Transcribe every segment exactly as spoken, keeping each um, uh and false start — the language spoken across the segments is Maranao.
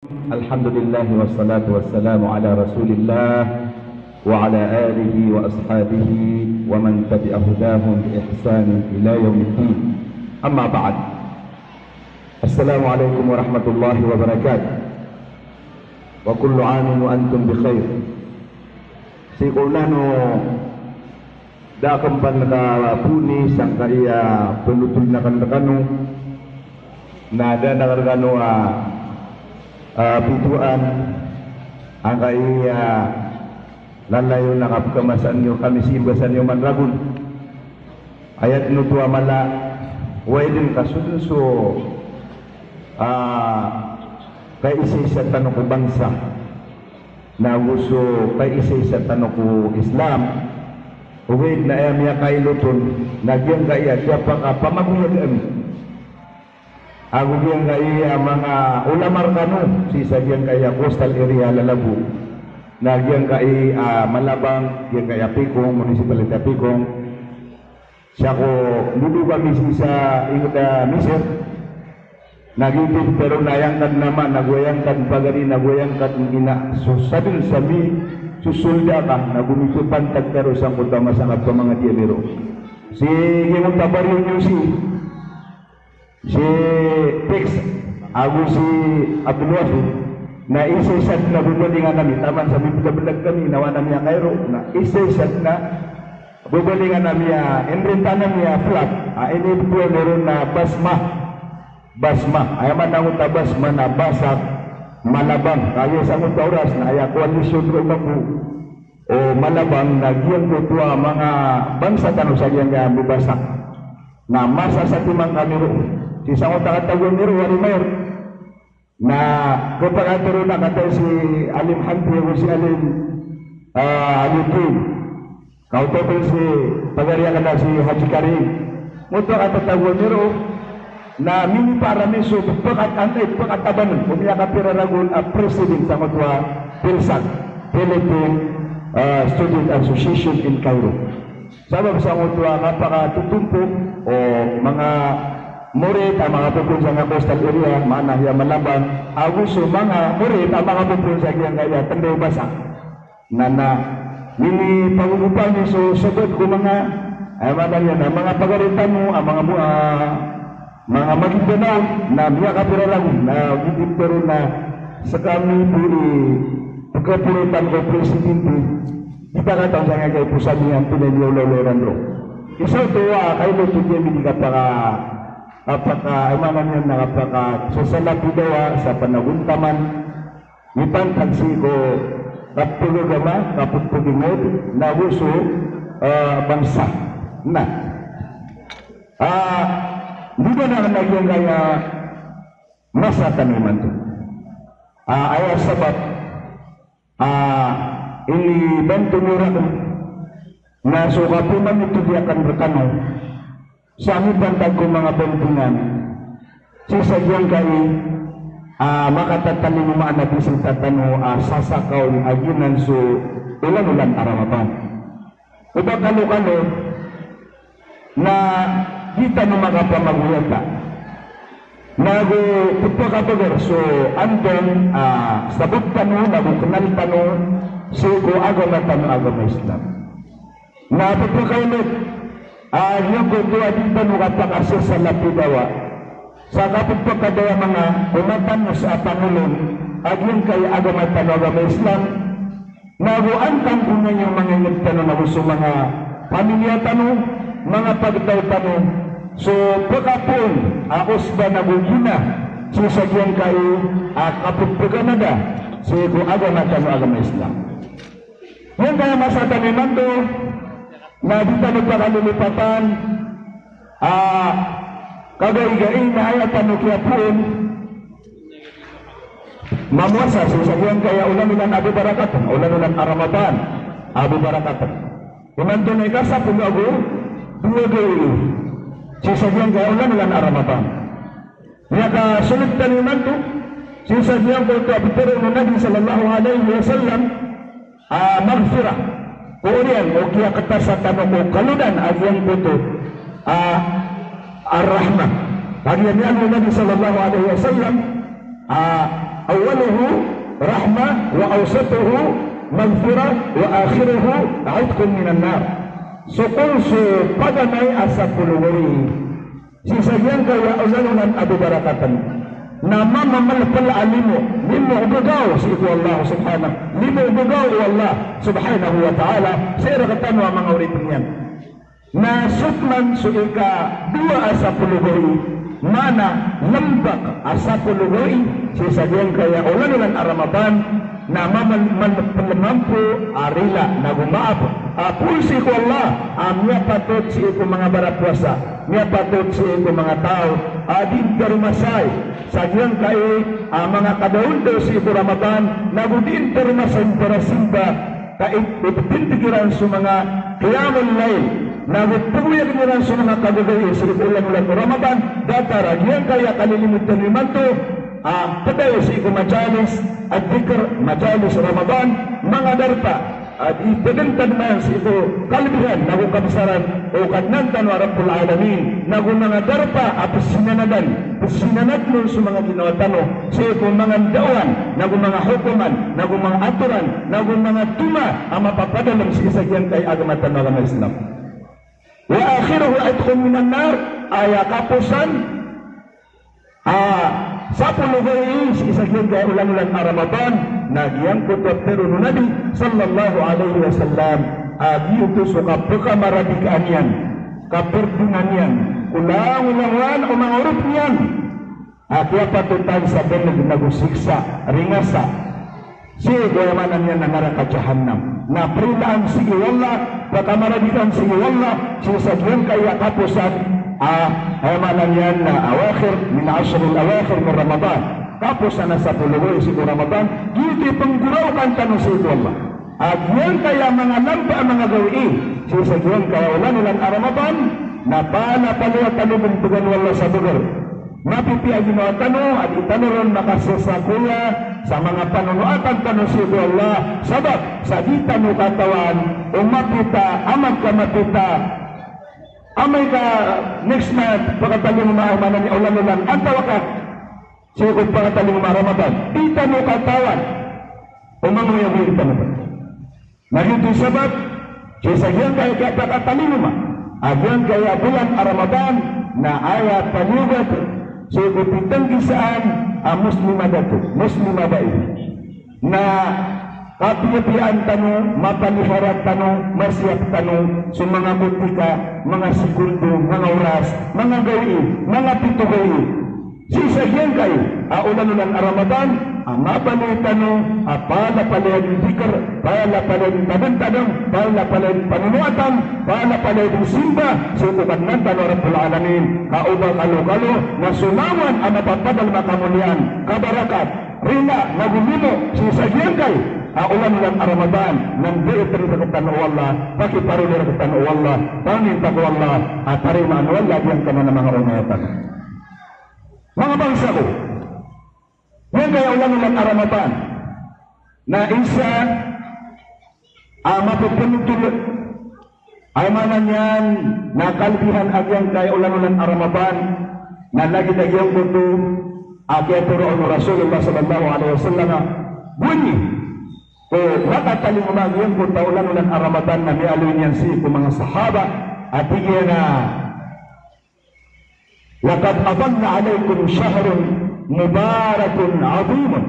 Alhamdulillah, wassalatu wassalamu ala Rasulillah wa ala alihi wa ashabihi wa man tabi'a hudahum bi ihsanin ila yaumiddin. Amma ba'd. Assalamu alaikum warahmatullahi wabarakatuh. Wa kullu amin wa antum bi khair. Sii ko nano da a kempan ka puni sangkai a penotol na kan rekano, na da na rekano a, a, pitoan angkai a lalayon a kapekamasaan iyo kami sii, basa niyo man ragon. Aya tenoto a mala, oway den ka so den so, a, kaisaisa tano ko bangsa, na go so kaisaisa tano ko Islam. Ogaid na aya miyakailot on na giyangkai a kiyapakapamagoyag ami ago giyangkai a manga ulama rekano sii sa giyangkai a coastal area a Lalabu, na giyangkai a Malabang, giyangkai a Picong, municipality a Picong. Sii ko ndodo kami sii sa inged a Misir, na giyoto i petero na aya ngka den ama, na go aya ngka den pagari, na go aya ngka den ina, so sadn sa misosolda ka, na go mipepantag ka roo sangkoto a masa a kapamangadi ami roo. Si giyangkoto a bariyo niyo sii, si Tex ago si Abdul Wahid, na isaisa den a babalingan ami, taman sa mibedabedab kami, na oway na miyakairo, na isaisa den a babalingan ami a inrinta ami a flat a inibetowan iron a Basma. Basma, aya maana angkoto a Basma na Basak, Malabang. Ka giya sangkoto a oras na aya koalisyon roo mambo o Malabang na giyangkoto a manga bangsa tano sa giyangkaya a mbabasak. Na masasatiman kami roo. Sii sangkoto a katagoan iron a Rimair, na kepakatero na kata si Alim Hanti ago si Alim, ah, Alim Tim. Kaoto pen si pagari akn a si Haji Karim. Ngoto a katatagoan iron na minipaar ami so pekat, antai pekataban o miyakapira ragon a president sangkoto a PILSAC, Philippine, ah, Student Association in Cairo. Sabap sangkoto a kapakatotompok o manga morit a manga popoon sangkai a coastal area, maana iya Malabang, ago so manga morit a manga popoon sa giyangkaya a Tendai Basak. Na, na minipagogopa ami so sabaad ko manga, aya maana niyan na manga pagari tano a manga mo-, ah, manga Maguindanao na miyakapira ragon, na giyoto i petero na sekami bo i pekaporotan ko presidente, di ta kataw sangkai a iposan iyan, antonaa i miyaolaola iran roo. Isa oto a kailot o di ami di kapaka, kapaka, aya maana niyan na kapakasasalapidawa sa panagontaman mipantag sii ko kapegagama, kapepegingod, na go so, eh, bangsa. Na, ah, di ba na lagid angkaya masa tano imanto. Ah, aya sabap, ah, inibanto niyo rakn na so kapemanotol akn rekano sa mipantag ko manga bandingan sii sa giyangkai a makatatalingoma a bisita tano a sasakaon a giyanan so olan-olan a Ramadan. O ba kalokalo na di tano makapamagoyata, na go pepakabagar so antonaa i sabot tano, na go kenal tano sii ko agama tano a agama Islam. Na pepakailot a giyangkoto a di tano kapakasasalapidawa sa kapepakadaya manga omatan sa pangolon a giyangkai a agama tano a agama Islam. Na go angkangkonan iyo manga inged tano, na go so manga pamiliya tano, manga pagtaw tano, so pekapoon a osba na go gina sii sa giyangkai a kapepeganada sii ko agama tano a agama Islam. Giyangkaya masa tano imanto na di tano pakalilipatan a kagaigai na aya tano kiyapoon mamowasa sii sa giyangkaya olan-olan a bebarakatan, olan-olan a Ramadan a bebarakatan. Imanto na ikasapolo ago dowa gawii sii sa giyangkaya olan-olan a Ramadan. Miyakasold tano imanto sii sa giyangkoto a pitero o Nabi sallallahu alaihi wasallam a maghfirah. Ko oriyan o kiyaketasa tano ko kalodan a giyangkoto a ar-rahmah. Kagiya miyaaloy o Nabi sallallahu alaihi wasallam a Awwaluhu rahmah, wa awsatuhu maghfirah, wa akhiruhu itqun minan nar. So kon so paganay a sapolo gawii sii sa giyangkaya olanolan a babarakatan na mamamalpal a limo, limo o gagaw sii ko Allah subhanahu, limo o gagaw o Allah subhanahu wa ta'ala sii rektano a manga oripn iyan. Na so pman so ikadowa a sapolo gawii, maana lmbak a sapolo gawii sii sa giyangkaya olanolan a Ramadan, na mamal-, mamal-, mampo a rila nago maap a poon sii ko Allah a miyapatot sii ko manga barapowasa, miyapatot sii ko manga taw a dii ntaromasay sa giyangkai a manga kadaondaw sii ko Ramadan, nago dii ntaromasay mbarasimba, ka i-, iptindg iran so manga qiyamul layl, nago pgoyagn iran so manga kagagawii sii ko olanolan o Ramadan, datar a giyangkaya kalilimod tano imanto a pd aya sii ko majalis a dhikr, majalis Ramadan, manga darpa a dii tadntadman sii ko kalbihan nago kabsaran o Kadnan tano a Rabbul Alamin, nago manga darpa a psinanadan, psinanadn on so manga ginawa tano sii ko manga ndaowan, nago manga hokoman, nago manga atoran, nago manga toma a mapapadalm sii sa giyangkai a agama tano a agama Islam. Wa akhiruhu itqun minan nar, aya kaposan a sapolo gawii sii sa giyangkai a olanolan a Ramadan, na giyangkoto a pitharo o Nabi sallallahu alaihi wasallam a giyoto so kapkhamaradikaan iyan, kaprdongan iyan ko langolangowan o manga oripn iyan a kiyapatotan sa bneg nago siksa, ringasa sii ko, aya maana niyan na naraka Jahannam. Na prilaan sii o Allah, pakamaradikaan sii o Allah sii sa giyangkaya kaposan a, aya maana niyan na awakhir min ashril awakhir min Ramadan. Kaposan a sapolo gawii sii ko Ramadan, giyoto i pnggoraokan tano sii ko Allah a giyangkaya manga lamba a manga gawii sii sa giyangkaya olanolan a Ramadan, na palapalaya tano bnbgan o Allah sa bagr. Mapipiya a ginawa tano a dii tano ron makasasakoya sa manga panonoatan tano sii ko Allah, sabap sa dii tano katawan o mapita, amay ka mapita, amay ka next month, pakatalingoma, aya maana niyan, olanolan antawaa ka sii ko pakatalingoma a Ramadan. Dii tano katawan o manga oyagoyag tano. Na giyoto i sabap sii sa giyangkaya kiyapakatalingoma a giyangkaya bolan a Ramadan, na aya paliyogat sii ko pitnggisaan a Muslima dato, Muslima bai. Na kapiyapiyaan tano, mapalihara tano, masiyap tano so manga kotika, manga segundo, manga oras, manga gawii, manga pito gawii sii sa giyangkai a olanolan a Ramadan, a mabaloy tano a palapalaya dn dhikr, palapalaya dn tadntadng, palapalaya dn panonoatan, palapalaya dn simba sii ko Kadnan tano a Rabbul Alamin. Ka oba kalokalo na so langowan a mapapadalm a kamoliyaan, kabarakat, rila nago limo sii sa giyangkai a olanolan a Ramadan, na ndao pn rktano o Allah, pakiparoli rktano o Allah, pangnin ta ko Allah a tarimaan o Allah giyangkanan a manga ongoyatan. Manga bangsa ko, giyangkaya olanolan a Ramadan na isa a mapphanothol, aya maana niyan na kalbihan a giyangkaya olanolan a Ramadan, na lagid a giyangkoto a kiyatoroa on o Rasulullah sallallahu alaihi wasallam, gowani ko makatalingoma a giyangkoto a olanolan a Ramadan na miyaaloy niyan sii ko manga sahaba a tig iyan a, "Laqad adalla alaykum shahrun mubarakun adhimun."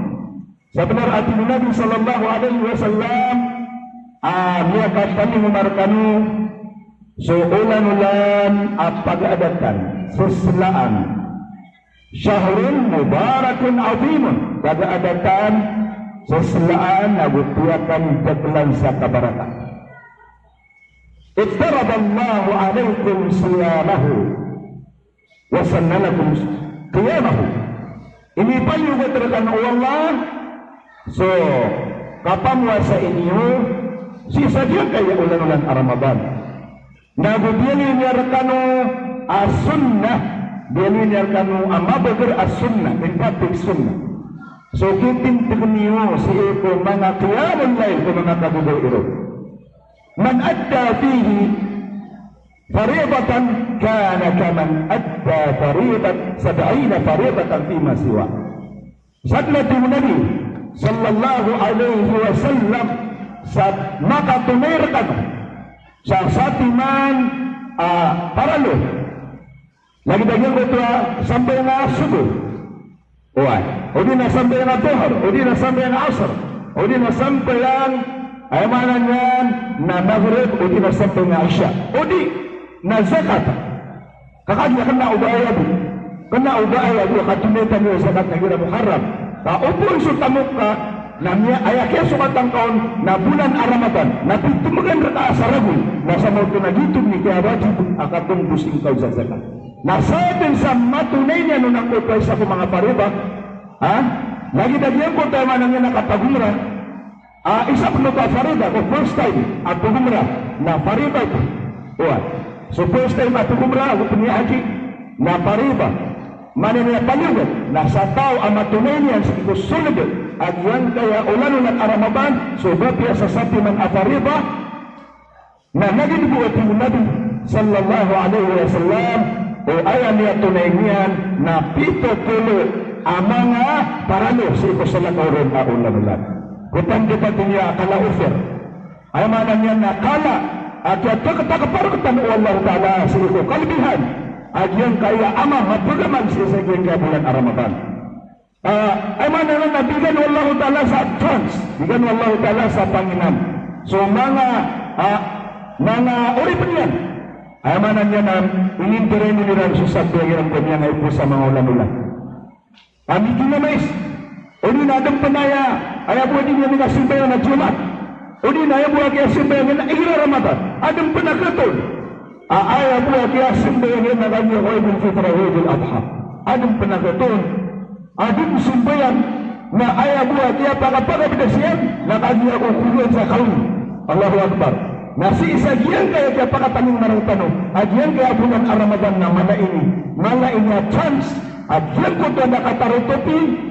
Sabnar a tig o Nabi sallallahu alaihi wasallam a miyakatalingoma rkano so olanolan a pagaadatan, seslaan. Shahrun mubarakun adhimun, pagaadatan, seslaan, ago tiyakan daklan sa kabarakat. Iftaradallahu alaykum siyamahu wa sanna lakum qiyamahu. Inipaliyogat rkano o Allah so kapamowasai niyo sii sa giyangkaya olanolan a Ramadan. Nago biyaloy niyan rkano a sunnah, biyaloy niyan rkano a mabagr a sunnah, in fact, sunnah. So kitindg niyo sii ko manga qiyamul layl, ko manga kagagawii ron. Man adda fihi faridatan kana kaman adda faridat, sab'ina faridatan fima siwa. Sadn a tig o Nabi sallallahu alaihi wasallam sa makatonay rkano sa satiman a paralo. Lagid a giyangkoto a sambayang a subuh. Oway. O di na sambayang a dhuhr, o di na sambayang a asr, o di na sambayang, aya maana niyan na maghrib, o di na sambayang a isha, o di na zakat. Ka kagiya kna o ba aya bo, kna o ba aya bo a katonay tano a zakat na igira Muharram. Ka opama so tamok ka na miya, aya kiyasokatan ka on na bolan a Ramadan, na pithmgan rka sa ragon, na sa maoto na giyoto i kiyawajib a katonggo sii ngka sa zakat. Na sadn sa matonay niyan on angkoto a isa ko manga faridah, ha? Lagid a giyangkoto a maana niyan na kapag-umrah, a isa pn oto a faridah ko first time a pag-umrah, na faridah oto. Oway. So first time a pag-umrah, ago pn i haji, na faridah. Maana niyan a paliyogat, na sa taw a matonay niyan sii ko sold a giyangkaya olan-olan a Ramadan, so ba piya sa satiman a faridah, na lagid bo a tig o Nabi sallallahu alaihi wasallam, o aya miyatonay niyan na pito polo a manga paralo sii ko salakaw ron a olan-olan. Ko pandapatan iyan a kala offer. Aya maana niyan na kala a kiyatakatakpar rktano o Allahu Ta'ala sii ko kalbihan a giyangkaya a mapagamal sii sa giyangkaya bolan a Ramadan. Ah, aya maana niyan na bigan o Allahu Ta'ala sa chance, bigan o Allahu Ta'ala sa panginam so manga, ah, manga oripn iyan. Aya maana niyan na inintoroyan iran so sabap iran ko miyangaipoos sa manga olan-olan. Ami kinamais. O di na adn pn aya, aya bo a di niyan kasimbayangan a Jumaat. O di na aya bo a kiyasimbayangan igira Ramadan. Adn pn a khatoon a aya bo a kiyasimbayangan na kagiya ko Eidul Fitr ago Eidul Adha. Adn pn a khatoon a di simbayan na aya bo a kiyapakapakabdas iyan na kagiya ko kowaan sa kawing. Allahu Akbar. Na sii sa giyangkaya kiyapakatalingoma rktano a giyangkaya bolan a Ramadan na mala ini, mala ini a chance a giyangkoto a da katarotop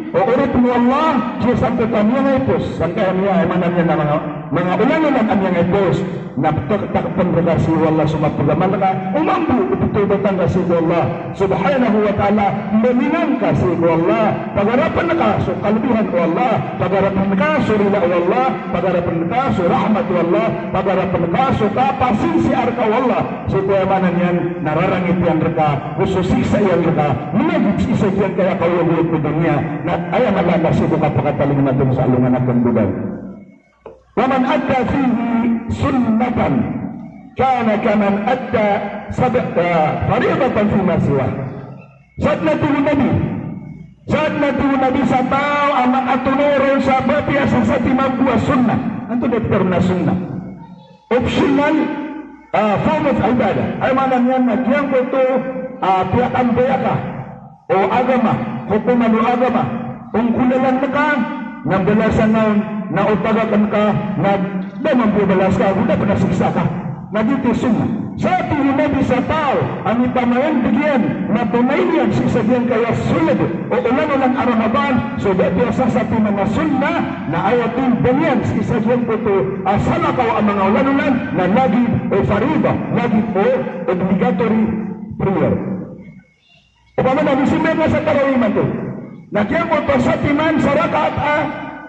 o oripn o Allah, sii sa pkamiyangaipos sangkaya miya, aya maana niyan na manga, manga olan-olan a miyangaipos, na pthakthaktn rka sii ko Allah so mapagamal ka, o mambo o ptawbatan ka sii ko Allah Subhanahu wa Ta'ala, mbalingan ka sii ko Allah, pagarapn ka so kalbihan o Allah, pagarapn ka so rila o Allah, pagarapn ka so rahmat o Allah, pagarapn ka so kapasinsiya rka o Allah. Sii ko aya maana niyan na rarangit iyan rka, go so siksa iyan rka, mlagid sii sa giyangkaya kaolog-olog ko doniya, na aya mala na sii ko kapakatalingoma dn sa alongan a kambodan. Wa man adda fihi sunnatan kana kaman adda sab-, ah, fariidatan fima siwah. Sadn a tig o Nabi, sadn a tig o Nabi sa taw a makatonay ron sa ba piya sa satiman bo a sunnah. Antonaa i pitharo a sunnah? Optional, ah, form of ibadah. Aya maana niyan na giyangkoto a, ah, piyakambayaka o agama, hokoman o agama, o nggolalan ka na balasan on, na o tagakn ka na da mambo balas ka, go da pn a siksa ka. Na giyoto i sunnah. Sa tig o Nabi sa taw a mipamayan bgiyan na tonay niyan sii sa giyangkaya sold o olan-olan a Ramadan so da piya sa satiman a sunnah, na aya timbang iyan sii sa giyangkoto a salakaw a manga olan-olan na lagid o faridah, lagid o obligatory prayer. Opama na misimbayang ka sa tarawih imanto, na giyangkoto a satiman sa rakaat a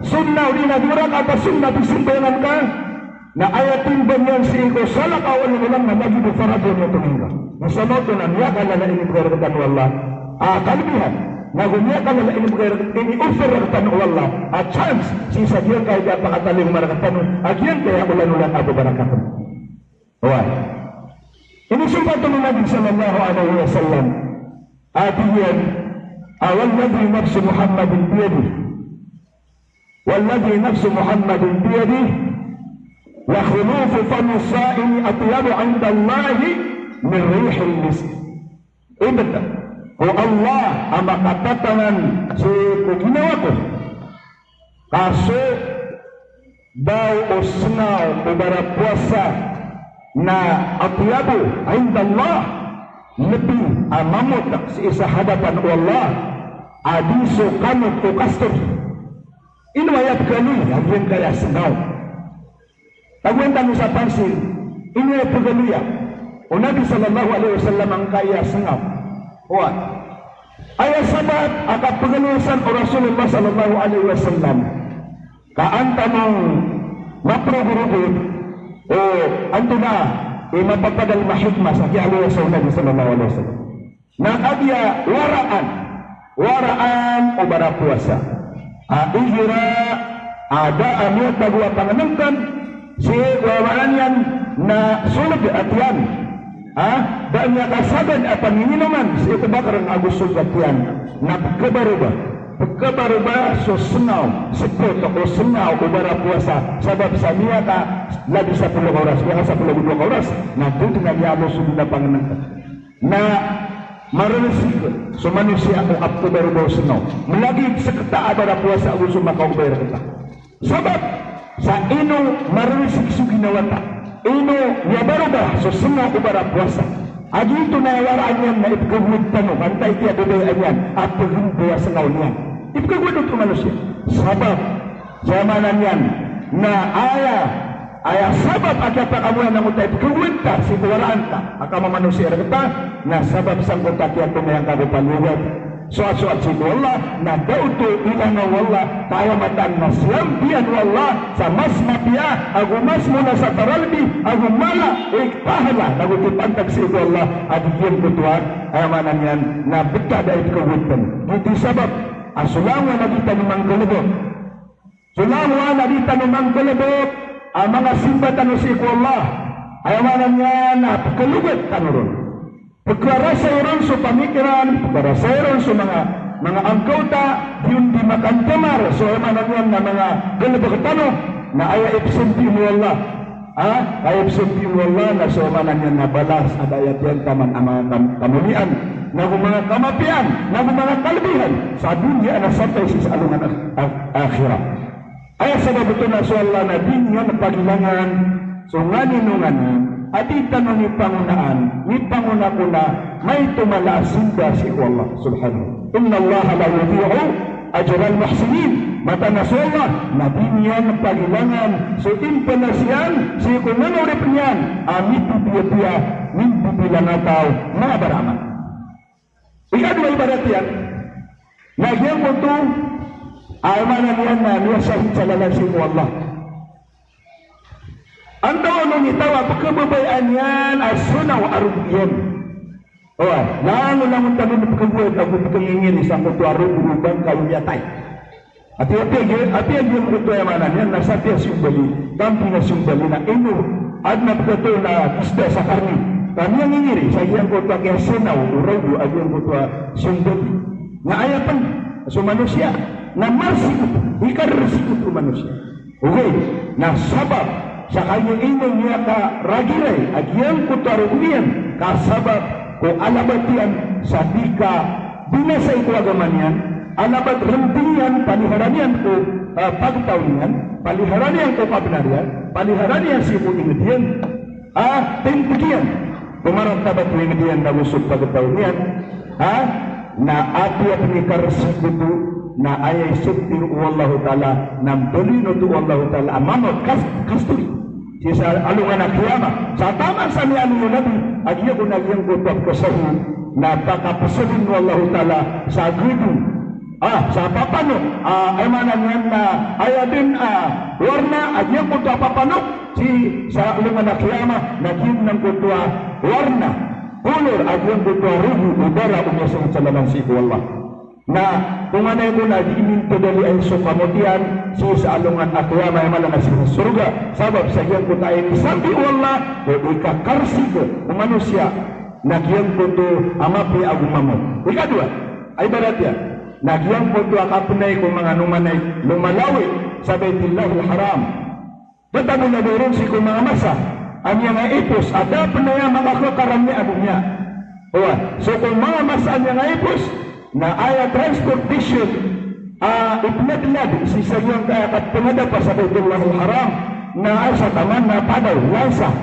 sunnah odi na dowa rakaat a sunnah a pisimbayangan ka, na aya timbang iyan sii ko salakaw a olan-olan na lagid o faridah a toningga. Na sa maoto na miyakalala a inibgay rktano o Allah a kalbihan, na go miyakalala a inibgay rk-, ini-offer rktano o Allah a chance sii sa giyangkaya pakatalingoma rktano a giyangkaya olan-olan a babarakatn. Oway. Inisompat o Nabi sallallahu alaihi wasallam a tig iyan a, "Walladhi nafsu Muhammadin biyadihi, walladhi nafsu Muhammadin biyadihi, la khulufu fami saimi atyabu indallahi min rihil misk." Ibn, ko Allah a makatatangan sii ko ginawa ko, ka so daw o sngaw o barapowasa na atyabu indallah, lbi a mamot sii sa hadapan o Allah a di so kamot o kastor. Ino aya pkhaloy a giyangkaya sngaw? Tagoan tano sa pansin, ino aya pkhaloy o Nabi sallallahu alaihi wasallam angkaya sngaw? Oway. Aya sabap a kapagalosan o Rasulullah sallallahu alaihi wasallam ka an tano maprogorogod o antonaa i mapapadalm a hikmah sa kiyaaloya o Nabi sallallahu alaihi wasallam. Na kagiya waraan, waraan o barapowasa a igira a da a miyatago a pangnngkn sii ko aya maana niyan na sold a tiyan. Ha? Da a miyakasagad a panginginoman sii ko bakrng ago sold a tiyan. Na pkhabaroba, pkhabaroba so sngaw, sbot o sngaw o barapowasa, sabap sa miyakalabi sapolo ka oras, miyakasapolo ago dowa ka oras, na da dn a miyaaloy so dn a pangnngkn. Na maririsk so manosiya ko kapkhabaroba o sngaw. Mlagid skta a barapowasa ago so makaobay rkta. Sabap sa ino maririsk so ginawa ta, ino miyabaroba so sngaw o barapowasa. A giyoto na aya waraan iyan na ipkhagowad tano, antaa i kiyababayaan iyan a pgmbowasa o sngaw niyan. Ipkhagowad oto o manosiya. Sabap sa aya maana niyan na aya, aya sabap a kiyapakamoyan angkoto a ipkhagowad ta sii ko waraan ta a kamamanosiya rkta, na sabap sangkoto a kiyatomiyangka ko paliogat. Soat-soat sii ko Allah, na da oto i langaw o Allah, ka aya mataan na siyambiyan o Allah sa mas mapiya ago mas mona sa taralbi ago mala i pahala, nago di pantag sii ko Allah a di giyangkoto a, aya maana niyan na btad a ipkhagowad tano. Giyoto i sabap a so langowan a di tano manggalbk, so langowan a di tano manggalbk a manga simba tano sii ko Allah, aya maana niyan na pkhalogad tano ron. Pkharasay ron so pamikiran, pkharasay ron so manga, manga angkawta, di on di makandamar so, aya maana niyan na manga galbk tano, na aya ipsambi o Allah. Ha? Aya ipsambi o Allah na so, aya maana niyan na balas a da a aya tiyan taman a manga kam-, kamoliyaan, nago manga kamapiyaan, nago manga kalbihan sa doniya na sampai sii sa alongan a, a, akhirat. Aya sabap oto na so Allah na di niyan pagilangan so nganin o nganin a di tano nipangonaan, nipangonakona, maito mala a simba sii ko Allah subhanahu. Innallaha la yudhi'u ajral muhsinin. Mataan a so Allah na di niyan pagilangan so impala siyan sii ko manga oripn iyan a mipipiyapiya, mimbibilang a taw, manga baraamal. Ikadowa i barat iyan na giyangkoto a, aya maana niyan na miyasahid sa lalan sii ko Allah. Antaa on i taw a pkhababayaan iyan a so naw a rogo iyan. Oway, langon-langon tano pkhagowad ago pkhangingiri sangkoto a rogo o bangkay o miyatay. Apiya, apiya, apiya giyangkoto, aya maana niyan na sapiya siyombali, kamping a siyombali na ino, adn a pkhatao na bisda sa karni. Ka miyangingiri sa giyangkoto a kiyasanaw o rogo a giyangkoto a siyombali. Na aya pn so manosiya na marsikoto, ikarrsikoto o manosiya. Ogaid na sabap sa kagiya ino miyakaragiray a giyangkoto a rogo iyan ka sabap ko alabat iyan sa di kabinasai ko agama niyan, alabat rnding iyan, paliharaan iyan ko, ah, pagtaw niyan, paliharaan iyan ko kabnar iyan, paliharaan iyan sii ko ingd iyan, ah, tindg iyan ko maratabat o ingd iyan nago so pagtaw niyan, ah, na apiya pn ikarrsikoto na aya isotir o Allahu Ta'ala, na mbaloyin oto o Allahu Ta'ala a mamot, kas-, kasturi sii sa alongan a qiyamah. Sa taman sa miyaaloy o Nabi a giyangkoto a pkhasahid na pakapsdn o Allahu Ta'ala sa gdong, ah, sa papanok, ah, aya maana niyan na aya dn a warna a giyangkoto a papanok sii sa alongan a qiyamah na giyanan angkoto a warna, color a giyangkoto a rogo o bara o miyasahid sa lalan sii ko Allah. Na tonganay ko na di mintodolia so kamot iyan sii sa alongan a qiyamah, aya maana na sii sa sorga, sabap sa giyangkoto a inisambi o Allah ko ikakarrsik o manosiya na giyangkoto a mapiya ago mamot. Ikadowa a ibarat iyan na giyangkoto a kapnay ko manga nomanay lomalawi sa Baitullahil Haram. Btad o na doron sii ko manga masa a miyangaipos a da pn aya manga khakarami a doniya. Oway, so ko manga masa a miyangaipos na aya transportation a ipnadlad sii sa giyangkaya kapnadapa sa Baitullahil Haram na aya sa taman na padaw, lansa,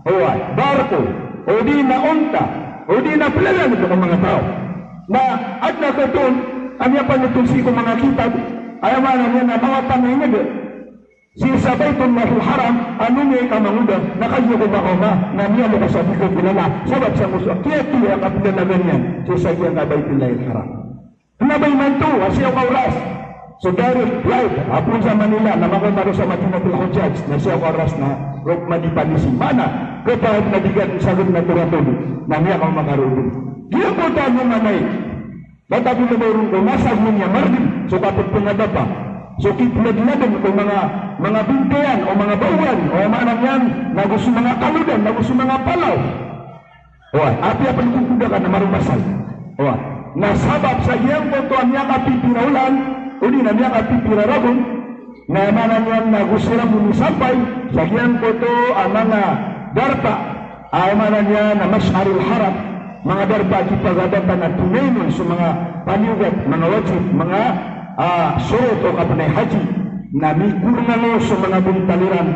oway, barko, odi na onta, odi na plalan ko manga taw. Na adn a khatoon a miyapanotol sii ko manga kitab, aya maana niyan na manga pangaingd sii sa Baitullahil Haram, a nomiyai ka mangoda, na kagiya ko makaoma na miyaloka sa di kakilala, sabap sa ngoso a kiyathiya a kapndalagan iyan sii sa giyangka Baitullahil Haram. Na ba imanto a siyaw ka oras so direct flight a poon sa Manila na makaoma ron sa Madinatul Hujjaj, na siyaw ka oras na roo ko madipanisi. Maana, kapag na di gad sagod na toratoli na miyakaoma ka roo dn. Giyangkoto a manga manaik, ba tabi na ba ron ko masa gowani a margn so kapphangadapan, so kipladladan ko manga, manga bintayan o manga baogan, o maana niyan na go so manga kalodan, na go so manga palaw. Oway, apiya pn ko koda ka na maromasay. Oway. Na sabap sa giyangkoto a miyakapipira olan, odi na miyakapipira ragon, na aya maana niyan na go siran bo misampay sa giyangkoto a manga darpa, a aya maana niyan na Mash'aril Haram, manga darpa a kipagadatan a tonayn on so manga paniyogat, manga wajib, manga, ah, shurut o kapnay haji, na mikorngan on so manga bontal iran,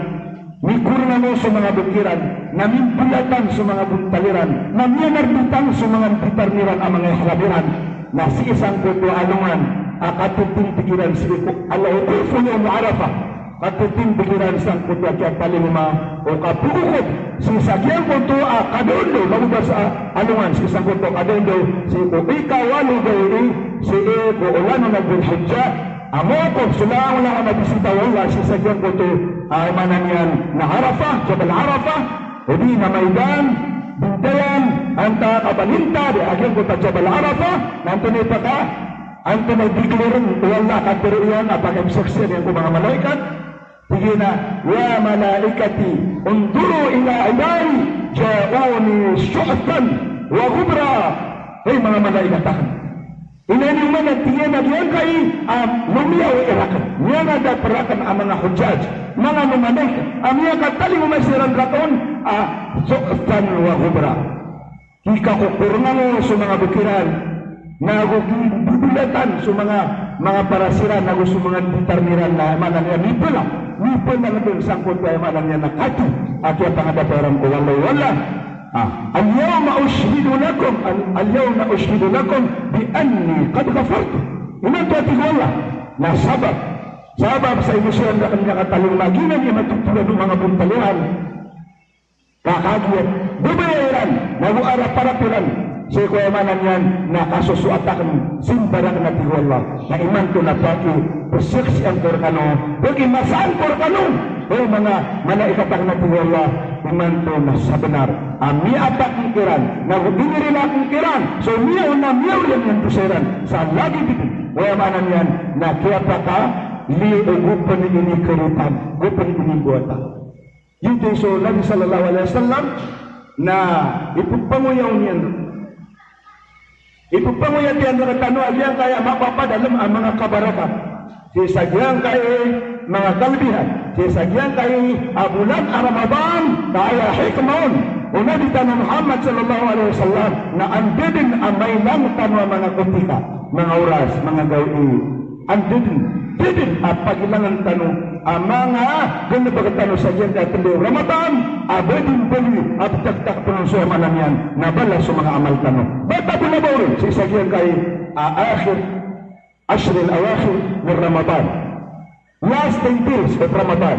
mikorngan on so manga bok iran, na mimbelatan so manga bontal iran, na miyanarbitan so manga nditarn iran a manga ihram iran, na sii sangkoto a alongan a katitindg iran sii ko Al-Wuquf Yawm Arafah, katitindg iran sangkoto a kiyatalingoma o kapagokop sii sa giyangkoto a kadaondaw, magoba sa alongan sii sangkoto a kadaondaw, sii ko ikawalo gawii sii ko olan a Dhul Hijjah, a mawquf so langolangon a bisita o Allah sii sa giyangkoto a aya maana niyan na Arafah, Jabal Arafah, odi na maidan, bintayan, antaa ka ba lintad a giyangkoto a Jabal Arafah, na antonaa i paka, antonaa i declare o Allah, katharo iyan a pakaisaksian iyan ko manga malaikat, tig iyan a, "Ya malaikati, unzuru ila ibadi, ja'uni shu'than wa ghubra." Hay manga malaikat akn, ina niyo man a tig iyan a giyangkai a lomiyawaig rakn, miyangadap rakn a manga hujjaj, manga mamanik, a miyakatalingoma siran rakn a shu'than wa ghubra. Kikakokorngan on so manga bok iran, nago kimbebelatan so manga, manga paras iran, nago so manga nditarn iran, na aya maana niyan mipela, mipela dn sangkoto a aya maana niyan na kati a kiyapangadapa iran ko Allah, o Allah. Ah, "Al-yawma ushhidu lakum, al-, al-yawma ushhidu lakum bi anni qad ghafartu." Imanto a tig o Allah, na sabap, sabap sa ino siran rakn miyakatalingoma, giyanan i matotolan o manga bontal iran, ka kagiya babaya iran, nago araparap iran sii ko aya maana niyan na kasosoat akn, simba rakn a tig o Allah. Na imanto na pakipesaksian ko rkano, pakimasaan ko rkano, hay manga malaikat akn a tig o Allah, imanto na sabnar a miyatak akn kiran, nago inirila akn kiran so miyaona, miyaona iyan a dosa iran sa lagid o aya maana niyan na kiyapakaliyo o go pn inikaritan, go pn inibawata. Giyoto i so Nabi sallallahu alaihi wasallam na ippangoyaw niyan, ippangoyat iyan rktano a giyangkaya mapapadalm a manga kabarakat sii sa giyangkaya manga kalbihan sii sa giyangkaya a bolan a Ramadan, ka aya hikmah on o Nabi tano Muhammad sallallahu alaihi wasallam na anda dn a mailang tano a manga kotika, manga oras, manga gawii, anda dn, da dn a pagilangan tano a manga galbk tano sa giyangkaya tlo a Ramadan a ba dn baloy a ptaktak pn on so aya maana niyan na balas o manga amal tano. Ba tano na ba oron sii sa giyangkaya a akhir, ashr al-awakhir min Ramadan, last ten days of Ramadan.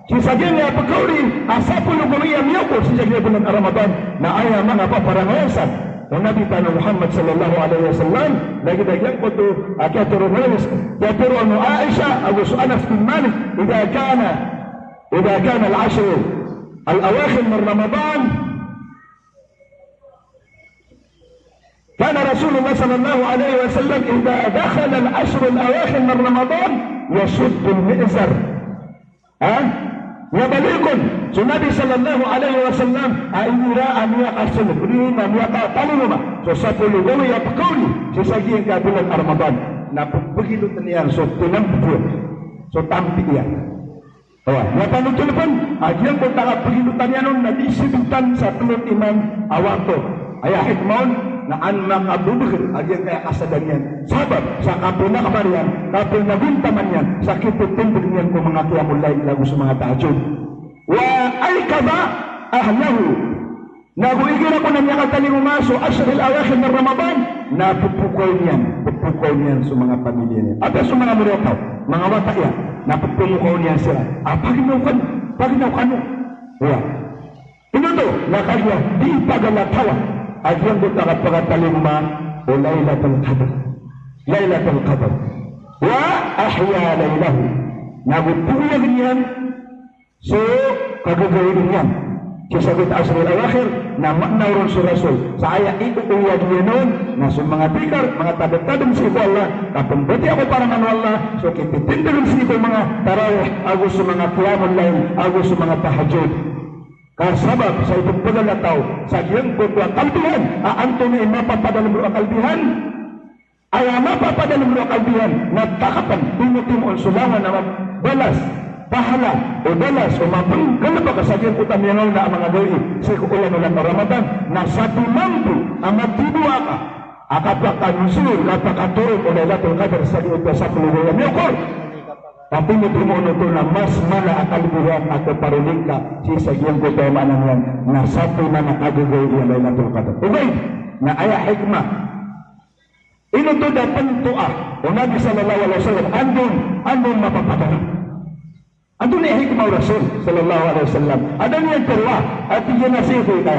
Sii sa giyangkaya pkaori a sapolo gawii a miyaokor sii sa giyangkaya bolan a Ramadan, na aya manga paparangayan san o Nabi tano Muhammad sallallahu alaihi wasallam, lagid a giyangkoto a kiyatoro, kiyatoro o Aisha ago so Anas bin Malik, "Idha kana, idha kana al-ashr al-awakhir min Ramadan, kana Rasulullah sallallahu alaihi wasallam idha dakhala al-ashr al-awakhir min Ramadan yashuddu al-mi'zar." Ha? Aya baloy kon, so Nabi sallallahu alaihi wasallam a igira a miyakasold, odi na miyakatalingoma so sapolo gawii a pkaori sii sa giyangkaya bolan a Ramadan, na pphagilotn iyan so tinampi iyan, so tampi iyan. Oway, na panothol pn a giyangkoto a kapgilotan iyan on na di sidotan sa tlo timan a wakto. Aya hikmah on na an makabobgr a giyangkaya kasada niyan. Sabap sa kapnakmar iyan, kapnagontaman iyan sa kiptindg niyan ko manga qiyamul layl ago so manga tahajjud. Wa ayqadha ahlahu. Na go igira kon a miyakatalingoma so ashr al-awakhir min Ramadan, na pphokhaw niyan, pphokhaw niyan so manga pamilya niyan. Apiya so manga moriyataw, manga wata iyan, na pphokhaw niyan siran a paginaw kano, paginaw kano. Oway. Ino oto? Na kagiya di pagalatawan a giyangkoto a kapakatalingoma o Laylatul Qadr. Lailatul Qadr. Wa ahya lailahu. Na go pogoyag iyan so kagagawii niyan sii sa giyangkoto a ashrul awakhir, na maana ron so Rasul sa aya iyoyag iyan on na so manga dhikr, manga tadmtadm sii ko Allah, kapmbatiya ko paraman o Allah, so kipipindg sii ko manga tarawih ago so manga qiyamul layl ago so manga tahajjud. Ka sabap sa ipphagala taw sa giyangkoto a kalbihan, a antonaa i mapapadalm roo a kalbihan? Aya mapapadalm roo a kalbihan na takapn timotimoon so langon a balas, pahala, o balas o mapnggalbk sa giyangkoto a miyangaona a manga gawii sii ko olan-olan o Ramadan, na sato mambo a mathiboa ka a kapakanuzul, kapakatoron o Lailatul Qadr sa giyangkoto a sapolo gawii a miyokor. Ka timotimoon oto na mas mala a kalbihan a kaparoling ka sii sa giyangkoto a maana niyan na sato nan a kagagawii a Lailatul Qadr. Ogaid na aya hikmah. Ino oto da pntoa o Nabi sallallahu alaihi wasallam, anda on, anda on mapapadalm. Antonaa i hikmah o Rasul sallallahu alaihi wasallam? Adn iyan tharoa, a tig iyan a sii ko ika,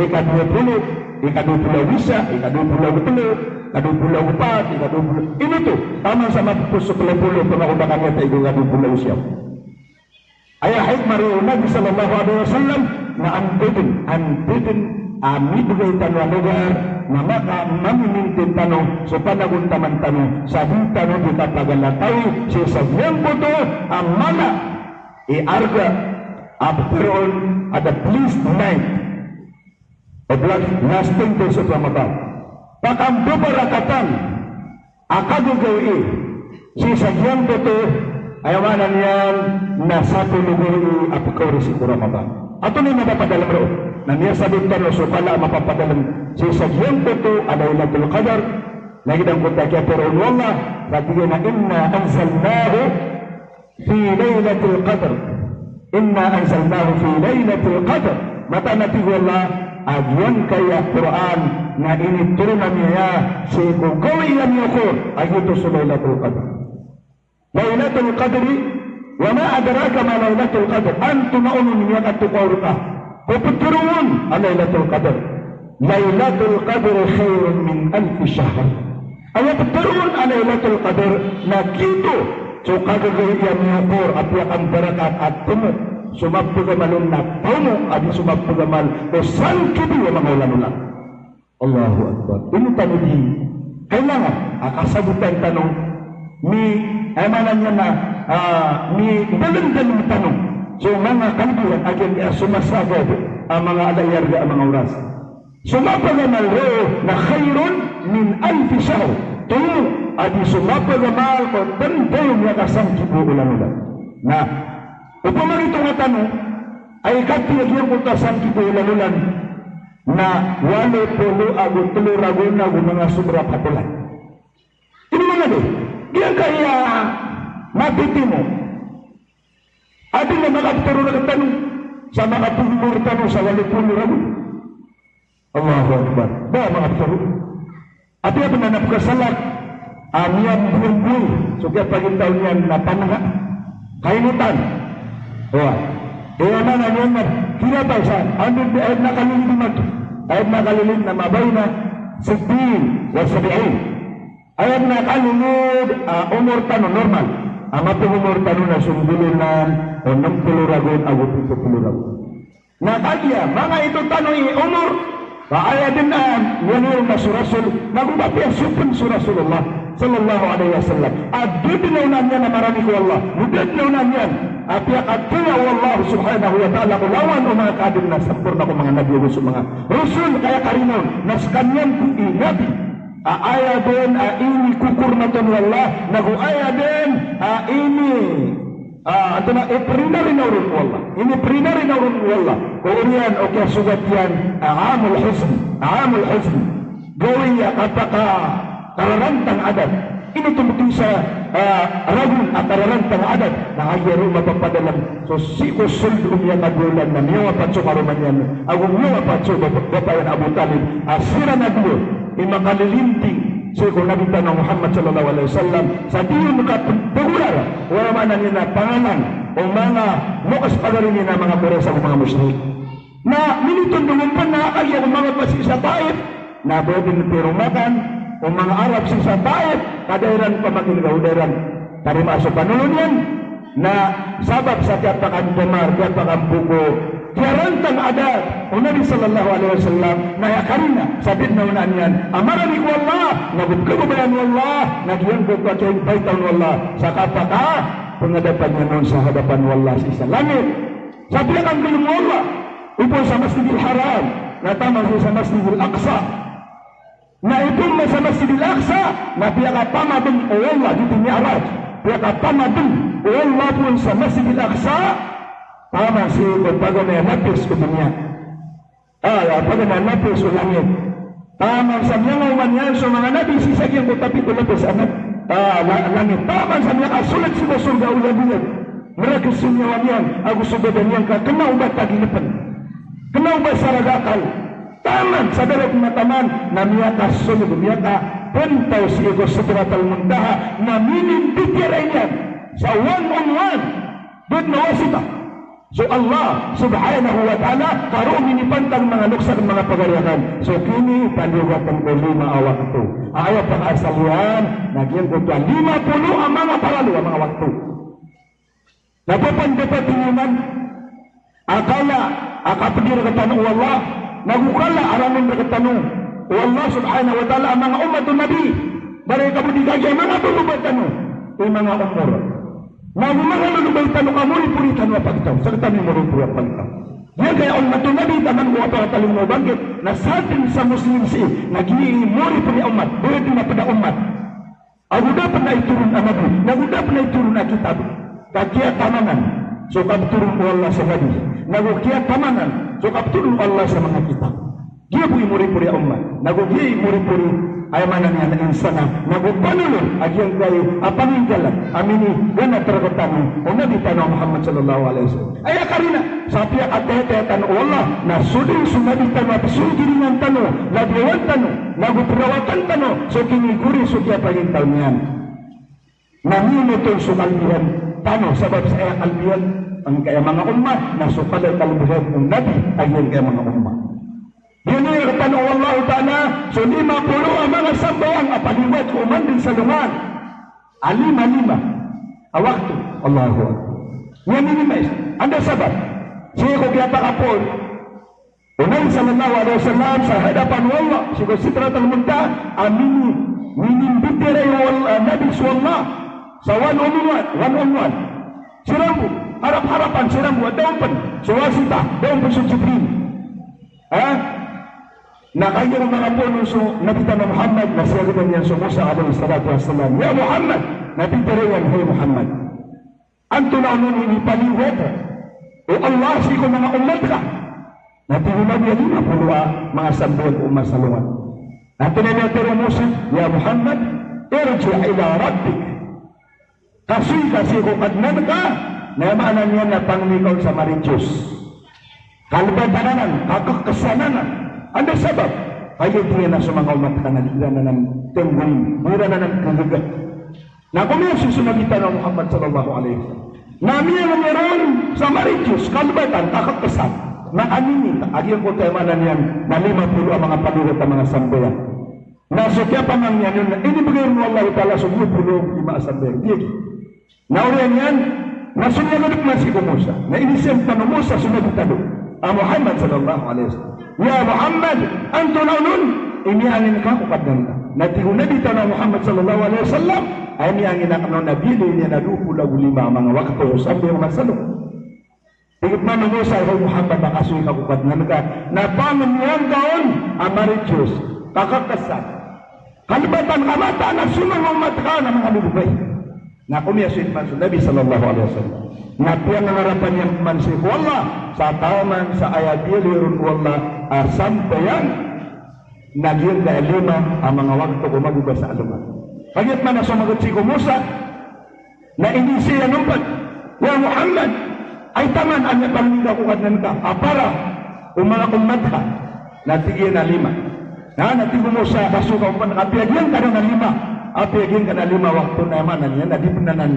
ika dowa polo, ika dowa polo ago isa, ika dowa polo ago tlo, ika dowa polo ago pat, ika dowa polo. Ino oto? Taman sa mapos so tlo polo, pamakoda kami a tig o ika dowa polo ago siyaw. Aya hikmah roo o Nabi sallallahu alaihi wasallam na antonaa dn, antonaa dn a mibgay tano a lugar na maka-, mamimintin tano so panagontaman tano sa di tano di kapagalatawi sii sa giyangkoto a mala i arga a ptharoon a the blessed night of last, last ten days of Ramadan. Pakambabarakatan a kagagawii sii sa giyangkoto, aya maana niyan na sapolo gawii a pkaori sii ko Ramadan. Antonaa i mapapadalm roo? Na miyasabotan o so kala a mapapadalm sii sa giyangkoto a Lailatul Qadr. Lagid angkoto a kiyatharoon o Allah, sa tig iyan a, "Inna anzalnahu fi lailatil qadr. Inna anzalnahu fi lailatil qadr." Mataan a tig o Allah a giyangkaya Qur'an na initoron ami aya sii ko gawii a miyokor a giyoto so Lailatul Qadr. Lailatul Qadri, wa ma adraka ma Lailatul Qadr. Antonaa on i miyakatokaw rka ko ptharoon a Lailatul Qadr? Lailatul Qadri khairun min alfi shahr. Aya ptharoon a Lailatul Qadr na giyoto so kagagawii a miyokor a piyakambarakat a tomo so mapagamal on na tomo a di so mapagamal o sangkibo a manga olan-olan. Allahu Akbar. Ino tano di kailangan a kasabotan tano, mi, aya maana niyan na, ah, midalmdalm tano so manga kalbihan a giyangkai a somasagad a manga ala i arga a manga oras. So mapagamal roo na khairun min alfi shahr. Tomo a di so mapagamal ko tndaw miyakasangkibo olan-olan. Na opama giyoto nga tano a ikatlo a giyangkoto a sangkibo olan-olan na walo polo ago tlo ragon ago manga sobra pat olan. Ino man a di giyangkaya matitimo. Adn a makaptharo rktano sa makapagomor tano sa walo polo ragon. Allahu Akbar. Da a makaptharo. Apiya pn a pkasalak a miyamboyamboy so kiyapagintaw niyan na pangnga, kainotan. Oway. Aya maana niyan na kirapay sa, anda, aya dn a kalilid imanto. Aya dn a kalilid na ma baina sittin wa sab'in. Aya dn a kalilid a omor tano normal a mapagomor tano na so nggolonan o nm polo ragon ago pito polo ragon. Na kagiya manga ito tano i omor, ka aya dn a miyaniyo na so Rasul, na go ba piya so pn so Rasulullah sallallahu alaihi wasallam a da dn a onaan iyan a marani ko Allah, go da dn a onaan iyan a piyakataya o Allah subhanahu wa ta'ala ko langon o manga kaadn na samporna ko manga nabi ago so manga rasul, ka aya karina on na skaniyan bo i nabi a aya dn a inikokormat on o Allah, na go aya dn a ini Ah, antonaa i prinarina ron o Allah? Ini prinarina ron o Allah ko oriyan o kiyasogat iyan a amul huzn, amul huzn. Gawii a kapaka-, kararantang a adat. Ino oto bo sa, ah, ragon a kararantang a adat? Na kagiya roo mapapadalm so sii ko sold o miyakadowa olan na miyawapat so karoma niyan ago miyawapat so bapa, bapa iyan a Abu Talib. A siran a dowa i makalilinting sii ko Nabi tano a Muhammad sallallahu alaihi wasallam sa di on kapagorara, aya maana niyan na pangalang o manga loks pagari niyan a manga Quraysh ago manga mushrik. Na minitondogon pn a kagiya ko manga ba sii sa Taif na ba dn piromakan o manga Arab sii sa Taif, ka da iran pamakinega o da iran tarimaa so panolon iyan, na sabap sa kiyapakandamar, kiyapakamboko, kiyarantang a da o Nabi sallallahu alaihi wasallam, na aya karina sa di dn a onaan iyan a marani ko Allah, na go pkhababayaan o Allah, na giyangkoto a kiyabaitaw o Allah sa kapakapangadapan iyan on sa hadapan o Allah sii sa langit. Sa piyakanggalbk o Allah, ipoon sa Masjidil Haram, na taman sii sa Masjidil Aqsa. Na ipoon man sa Masjidil Aqsa, na piyakapamadn o Allah, giyoto i Mi'raj. Piyakapamadn o Allah poon sa Masjidil Aqsa, taman sii ko paganay a lapis ko doniya. Ah, paganay a lapis o langit. Taman sa miyangaoma niyan so manga nabi sii sa giyangkoto a pito lapis a, ah, la-, langit. Taman sa miyakasold sii ko sorga o lagid iyan. Mirages so niyawa niyan, ago so badan iyan ka kna o ba tagilpn. Kna o ba sarag a akal. Taman sa darpa a taman, na miyakasold, miyakapntaw sii ko Sidratul Muntaha, na minimbitiyarai niyan sa one on one, da dn a wasita. So Allah subhanahu wa ta'ala, ka roo minipantag manga loks akn, manga pagari akn. So kinipaliyogat ko lima a wakto. Aya pakaasal iyan, na giyangkoto a lima polo a manga paralo a manga wakto. Na pphantag tano man a kala a kapdi rktano o Allah, nago kala a ranon rktano o Allah subhanahu wa ta'ala a manga ummat o Nabi. Ba aya ka bo di kagiya manga baloba tano i manga omor, nago manga lolobay tano ka moripori tano a pagtaw, sktano i moripori a pagtaw. Giyangkaya ummat o Nabi, taman ko kapakatalingoma o bangkit, na sadn sa Muslim sii na giyai moripori a ummat, da dn a pd a ummat ago da pn a itoron a Nabi, nago da pn a itoron a kitab. Ka kiyatamanan so kaptoron o Allah sa Nabi, nago kiyatamanan so kaptoron o Allah sa manga kitab. Giya bo i moripori a ummat, nago giya i moripori, aya maana niyan na insan, nago panolon a giyangkai a panginggalan a miniganat rktano o Nabi tano a Muhammad sallallahu alaihi wasallam. Aya karina sa piyakatiyatiyaya tano o Allah, na so dn so Nabi tano a pzongkiringan tano, labiyawan tano, nago prawakan tano so kinigori so kiyapagintaw niyan. Na miyonotol so kalbihan tano, sabap sa aya kalbihan angkaya manga ummat, na so kala i kalbihan o Nabi a giyangkaya manga ummat. Biyaloy rktano o Allahu Ta'ala so lima polo a manga sambayang a paliyogat ko oman dn sa alongan a lima-lima a wakto. Allahu Akbar. Miya-minimize. Anda sabap? Sii ko kiyapakapoon o Nabi sallallahu alaihi wasallam sa hadapan o Allah, sii ko Sidratul Muntaha, a mini-, minimbitiyarai o Allah, Nabi so Allah, sa one on one, one on one. Siran bo, harap-harapan, siran bo, da on pn so wasita, da on pn so Jibril. Ha? Na kagiya ko manga poon so Nabi tano a Muhammad, na siyagadan iyan so Musa alayhis salatu wassalam. Ya Muhammad, na pitharo iyan, hay Muhammad, antonaa onon i inipaliyogat o Allah sii ko manga ummat ka? Na tig o Nabi a lima polo a manga sambayang ko oman sa alongan. Na tig iyan a, ya Musa, ya Muhammad, irji' ila rabbik. Kasoy ka sii ko Kadnan ka, na aya maana niyan na pangni ka on sa mariyos. Kalbatan anan, kakeksan anan. Anda sabap? Kagiya tig iyan a so manga ummat ka na di iran anan tenggoy, di iran anan kegega. Na komiyasoy so Nabi tano a Muhammad sallallahu alaihi wasallam. Na miyangomi ron sa mariyos, kalbatan, kakeksan. Na kaninita, a giyangkoto aya maana niyan na lima polo a manga paliyogat a manga sambayang. Na so kiyapamangni niyan on na inibgay ron o Allahu Ta'ala so lima polo a lima a sambayang. Giya gi. Na oriyan iyan, na so miyagadep man sii ko Musa, na iniiza tano o Musa so Nabi tano a Muhammad sallallahu alaihi wasallam. Ya Muhammad, antonaa onon i miyangni ka ko Kadnan ka? Na tig o Nabi tano a Muhammad sallallahu alaihi wasallam a aya miyangni akn on na biyaloy niyan a dowa polo ago lima a manga wakto o sambayang o oman sa alongan. Tig man o Musa, hay Muhammad, na kasoy ka ko Kadnan ka, na pangnian ka on a mariyos, kakeksan. Kalbatan ka mataan a so manga ummat ka na manga lolobay. Na komiyasoy man so Nabi sallallahu alaihi wasallam. Na piyangangarapan iyan man sii ko Allah sa taman sa aya biyaloy ron o Allah a sambayang, na giyangkaya lima a manga wakto ko magoba sa alongan. Kagiya man a so magat sii ko Musa, na iniiza iyan on pn, ya Muhammad, ay taman a miyapangni ka ko Kadnan ka a para ko manga ummat ka? Na tig iyan a lima. Na, na tig o Musa, kasoy ka on pn, apiya giyangkanan a lima, apiya giyangkanan a lima wakto na aya maana niyan na di pn anan,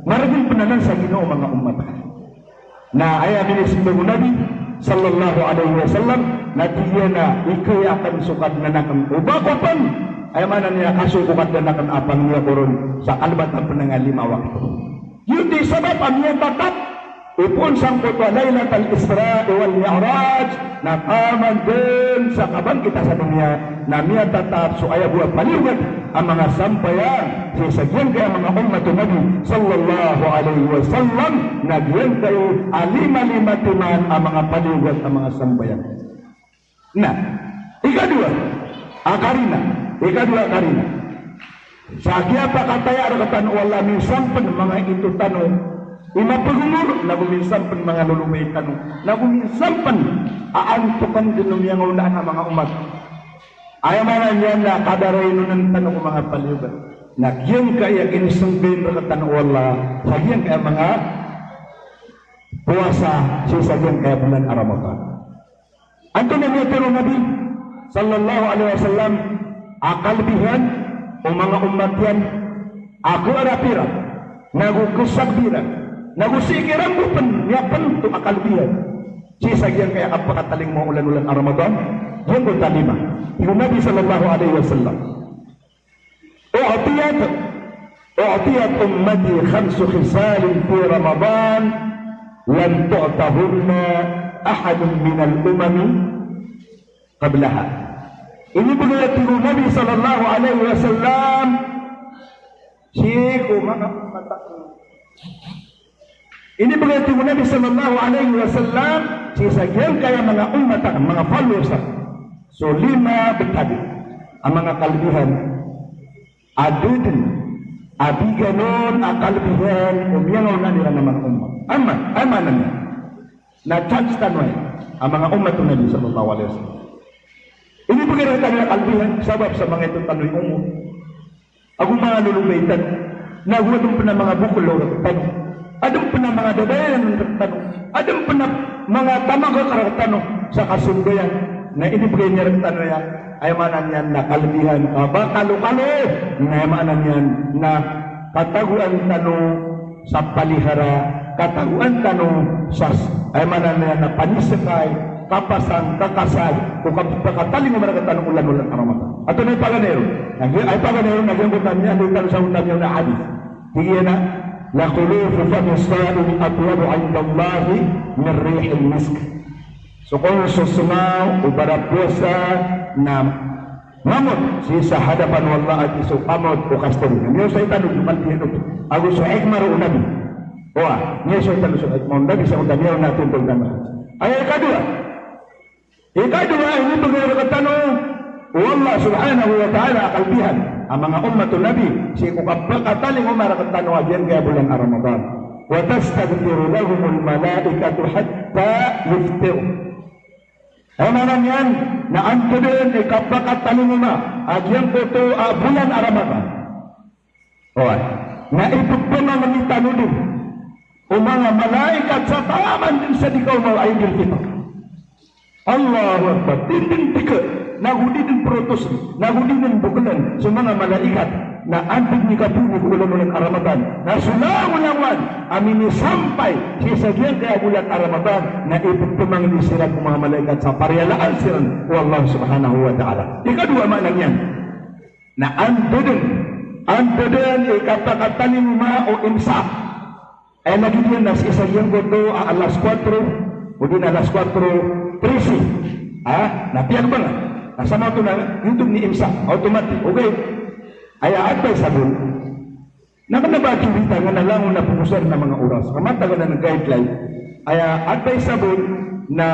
margn pn anan sa ginawa o manga ummat ka. Na aya minisimbag o Nabi sallallahu alaihi wasallam, na tig iyan a ikaya akn so Kadnan akn o ba ko pn Aya maana niyan, kaso ko Kadnan akn a pangni ako ron sa kalbatan pn a lima wakto. Giyoto i sabap a miyatatap o poon sangkoto a Lailatul Isra wal Mi'raj, na taman dn sa kabangkit a sa doniya, na miyatatap so aya bo a paliogat a manga sambayang sii sa giyangkaya manga ummat o Nabi sallallahu alaihi wasallam, na giyangkaya a lima-lima timan a manga paliogat a manga sambayang. Na ikadowa a karina, ikadowa a karina sa kiyapakataya rktano o Allah, minsan pn manga ito tano i mapagomor, nago minsan pn manga lolobay tano, nago minsan pn a antokan dn o miyangaoona a manga ummat. Aya maana niyan na kadarainonn tano ko manga paliogat. Na giyangkaya kinisnggayn rktano o Allah sa giyangkaya manga powasa sii sa giyangkaya bolan a Ramadan. Antonaa i miyatharo o Nabi sallallahu alaihi wasallam a kalbihan o manga ummat iyan a khaarap iran, nago khasagbi ran, nago sii kiran bo pn miyapnto a kalbihan sii sa giyangkaya kapakatalingoma o olan-olan a Ramadan? Giyangkoto a lima. Tig o Nabi sallallahu alaihi wasallam, "U'tiyat, u'tiyat ummati khamsu khisalin fi Ramadan lam tu'tahunna ahadun minal umami qablaha." Inibgay, tig o Nabi sallallahu alaihi wasallam, sii ko manga ummat akn Inibgay, tig o Nabi sallallahu alaihi wasallam, sii sa giyangkaya manga ummat akn, manga followers akn, so lima btad a manga kalbihan a da dn a bigan on a kalbihan o miyangaoona iran a manga ummat. Aya maana niyan na chance tano aya a manga ummat o Nabi sallallahu alaihi wasallam. Inibgay rktano a kalbihan sabap sa manga ito tano i omor ago manga lolobay tano, nago adn pn a manga bokol o rktano, adn pn a manga dabayan rktano, adn pn a manga tamagak rktano sa kasambayang, na inibgay niyan rktano aya, aya maana niyan na kalbihan ka ba kalokalo, na aya maana niyan na katagoan tano sa palihara, katagoan tano sa s-, aya maana niyan na paniskay, kapasang, kakasag ko kapakatalingoma rktano o olan-olan a Ramadan. Antonaa i paganay ron? Na giya, aya paganay ron na giyangkoto a miyaaloy tano sa onta miyaona a hadith. Tig iyan a, "La khulufu famis sa'imi atyabu indallahi min rihil misk." So kon so sngaw o barapowasa na mamot sii sa hadapan o Allah a giya so pamot o kasturi. Na miyaosay tano so kalbihan oto ago so hikmah o Nabi. Oway, miyaosay tano so hikmah o Nabi sa onta miyaona a tintog tano. Aya ikadowa, ikadowa a inibgay rktano o Allah subhanahu wa ta'ala a kalbihan a manga ummat o Nabi sii ko kapakatalingoma rktano a giyangkaya bolan a Ramadan. "Wa tastaghfiru lahumul malaikatu hatta yuftiru." Aya maana niyan na anto dn i kapakatalingoma a giyangkoto a bolan a Ramadan, oway, na ipphmangni tano dn o manga malaikat sa taman dn sa di kaoma o Eidul Fitr. Allahu Akbar. Di dn dika, nago di dn protos, nago di dn boklan so manga malaikat na antig ni kapuni ko olan-olan a Ramadan, na so langolangowan a minisampay sii sa giyangkaya bolan a Ramadan na ipphmangni siran ko manga malaikat sa pariyalaan siran o Allah subhanahu wa ta'ala. Ikadowa a maana niyan na anto dn, anto dn i kapakatalingoma o imsak. Aya lagid iyan na sii sa giyangkoto a alas kuwatro, odi na alas kuwatro trese. Ha? Na piyagbangan. Na samanoto na giyoto i imsak, automatic. Okay. Aya advice a bo na kna ba kiwita nga na langon a pngosar na manga oras. Ka matagan a guideline. Aya advice a bo na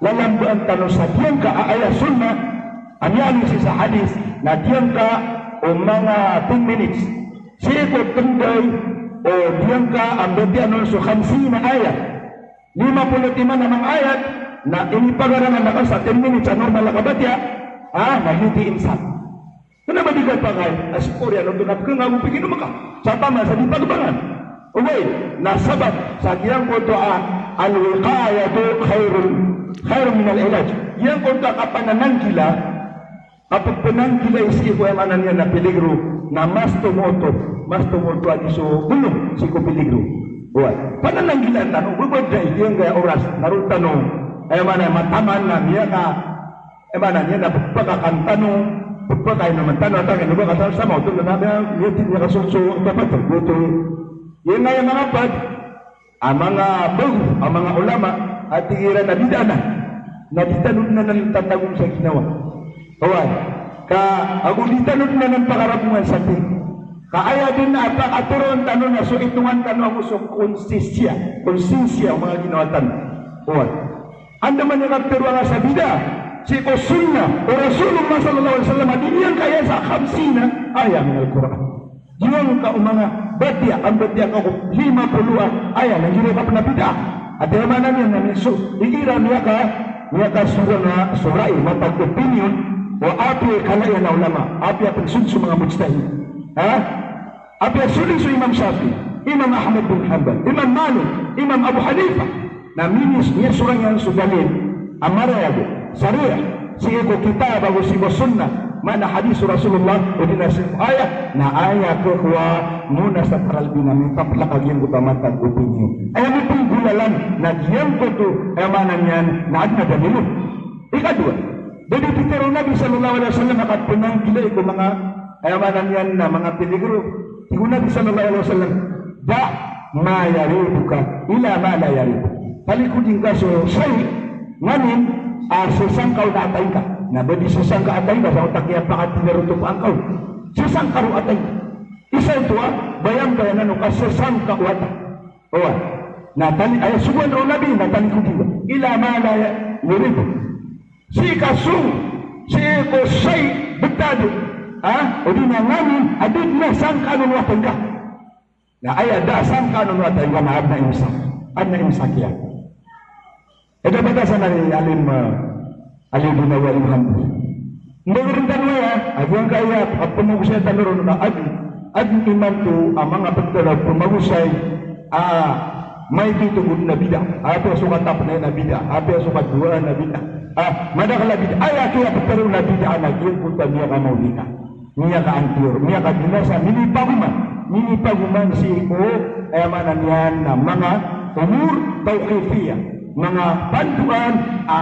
lalambaan tano sa giyangka a aya sunnah a miyaaloy sii sa hadith na giyangka o manga ten minutes. Sii ko tnday o giyangka a mbatiya on so khamsina ayat, lima polo timan a manga ayat, na inipagarangan ka sa ten minutes a normal a kabatiya, ah, na giyoto i imsak. Kna ba di ka pakay a sii ko oriyan oto na pkhangago, piginom ka sa taman sa di pagbangan. Ogaid na sabap sa giyangkoto a al-wiqayatu khairun, khairun minal ilaj. Giyangkoto a kapanananggila, kapagpananggila sii ko, aya maana niyan na peligro, na mas tomo oto, mas tomo oto a di so bolong sii ko peligro. Oway. Panananggilaan tano, babad a giyangkaya oras na roo tano, aya maana, mataman na miyaka, aya maana niyan na pphakakan tano, Pakaino man tano a tangin o ba ka tano sa mawto na na miyatid niya ka so so dapat o goto. Iyan nga aya manga pad a manga bago a manga ulama a tig iran a bid'ah anan na di tano dn anan tatagong sa ginawa. Oway. Ka ago di tano dn anan pakarabongan sa tig. Ka aya dn a pakatoroon tano na so itongan tano ago so konsensya, konsensya o manga ginawa tano. Oway. Andamanaya i kaptharoa nga sa bid'ah sii ko sunnah o Rasulullah sallallahu alaihi wasallam a di niyan kaya sa khamsina ayah min al-Qur'an. Giyangka o manga batiya, an batiya ka ko lima polo a ayah na giyangka pn a bid'ah. Ati aya maana niyan na miso, igira miyaka, miyakasora na sorai, mapag-opinion o apiya i kala iyan a ulama, apiya pn so dn so manga mujtahid. Ha? Apiya so dn so Imam Shafi'i, Imam Ahmad bin Hanbal, Imam Malik, Imam Abu Hanifa. Na minis, miyasorang iyan so dalil a marayag, sarih, sii ko kitab ago sii ko sunnah, maana hadis o Rasulullah, odi na sii ko ayah, na aya khakowa mo na sa paralbi na mikaplak a giyangkoto a matag opinion. Aya mipnggolalan na giyangkoto, aya maana niyan na adn a dalil on. Ikadowa, da dii pitharo o Nabi sallallahu alaihi wasallam a kapnanggilai ko manga, aya maana niyan na manga peligro. Tig o Nabi sallallahu alaihi wasallam, "Da' ma yaribuka ila ma la yaribuk." Talikodi ngka so shay, nganin a sasangka on a atay ngka. Na ba di sasangka a atay ngka sa otak iyan pakatindaro to pangkaw. Sasangka ron a atay ngka. Isa oto a, bayangkaya nano ka sasangka o atay. Oway. Na tali, aya sogoan ron o Nabi, na talikodi ngka. Ila ma la ya-, yaribuk. Sii ka so, sii ko shay btad, ha? Odi na nganin a da dn a sangkaan on o atay ngka. Na aya da a sangkaan on o atay ngka na adn a imsak. Adn a imsak iyan. Aya da batasan a alim, ah, Aliyu Dinawi Alim Hamdi. Mbagr tano aya, a giyangkaya a pmagosay tano ron na adn, adn imanto a manga ptharoa a pmagosay a maito ko dn a bid'ah, apiya so katapn iyan na bid'ah, apiya so kadowaan na bid'ah. Ah, madakl a bid'ah, aya kiyaptharo na bid'ah na giyangkoto a miyakamaolika, miyakaantiyor, miyakabinasa, minipagoman, minipagoman sii ko, aya maana niyan na manga umur tawqifiyah. Manga pandoan a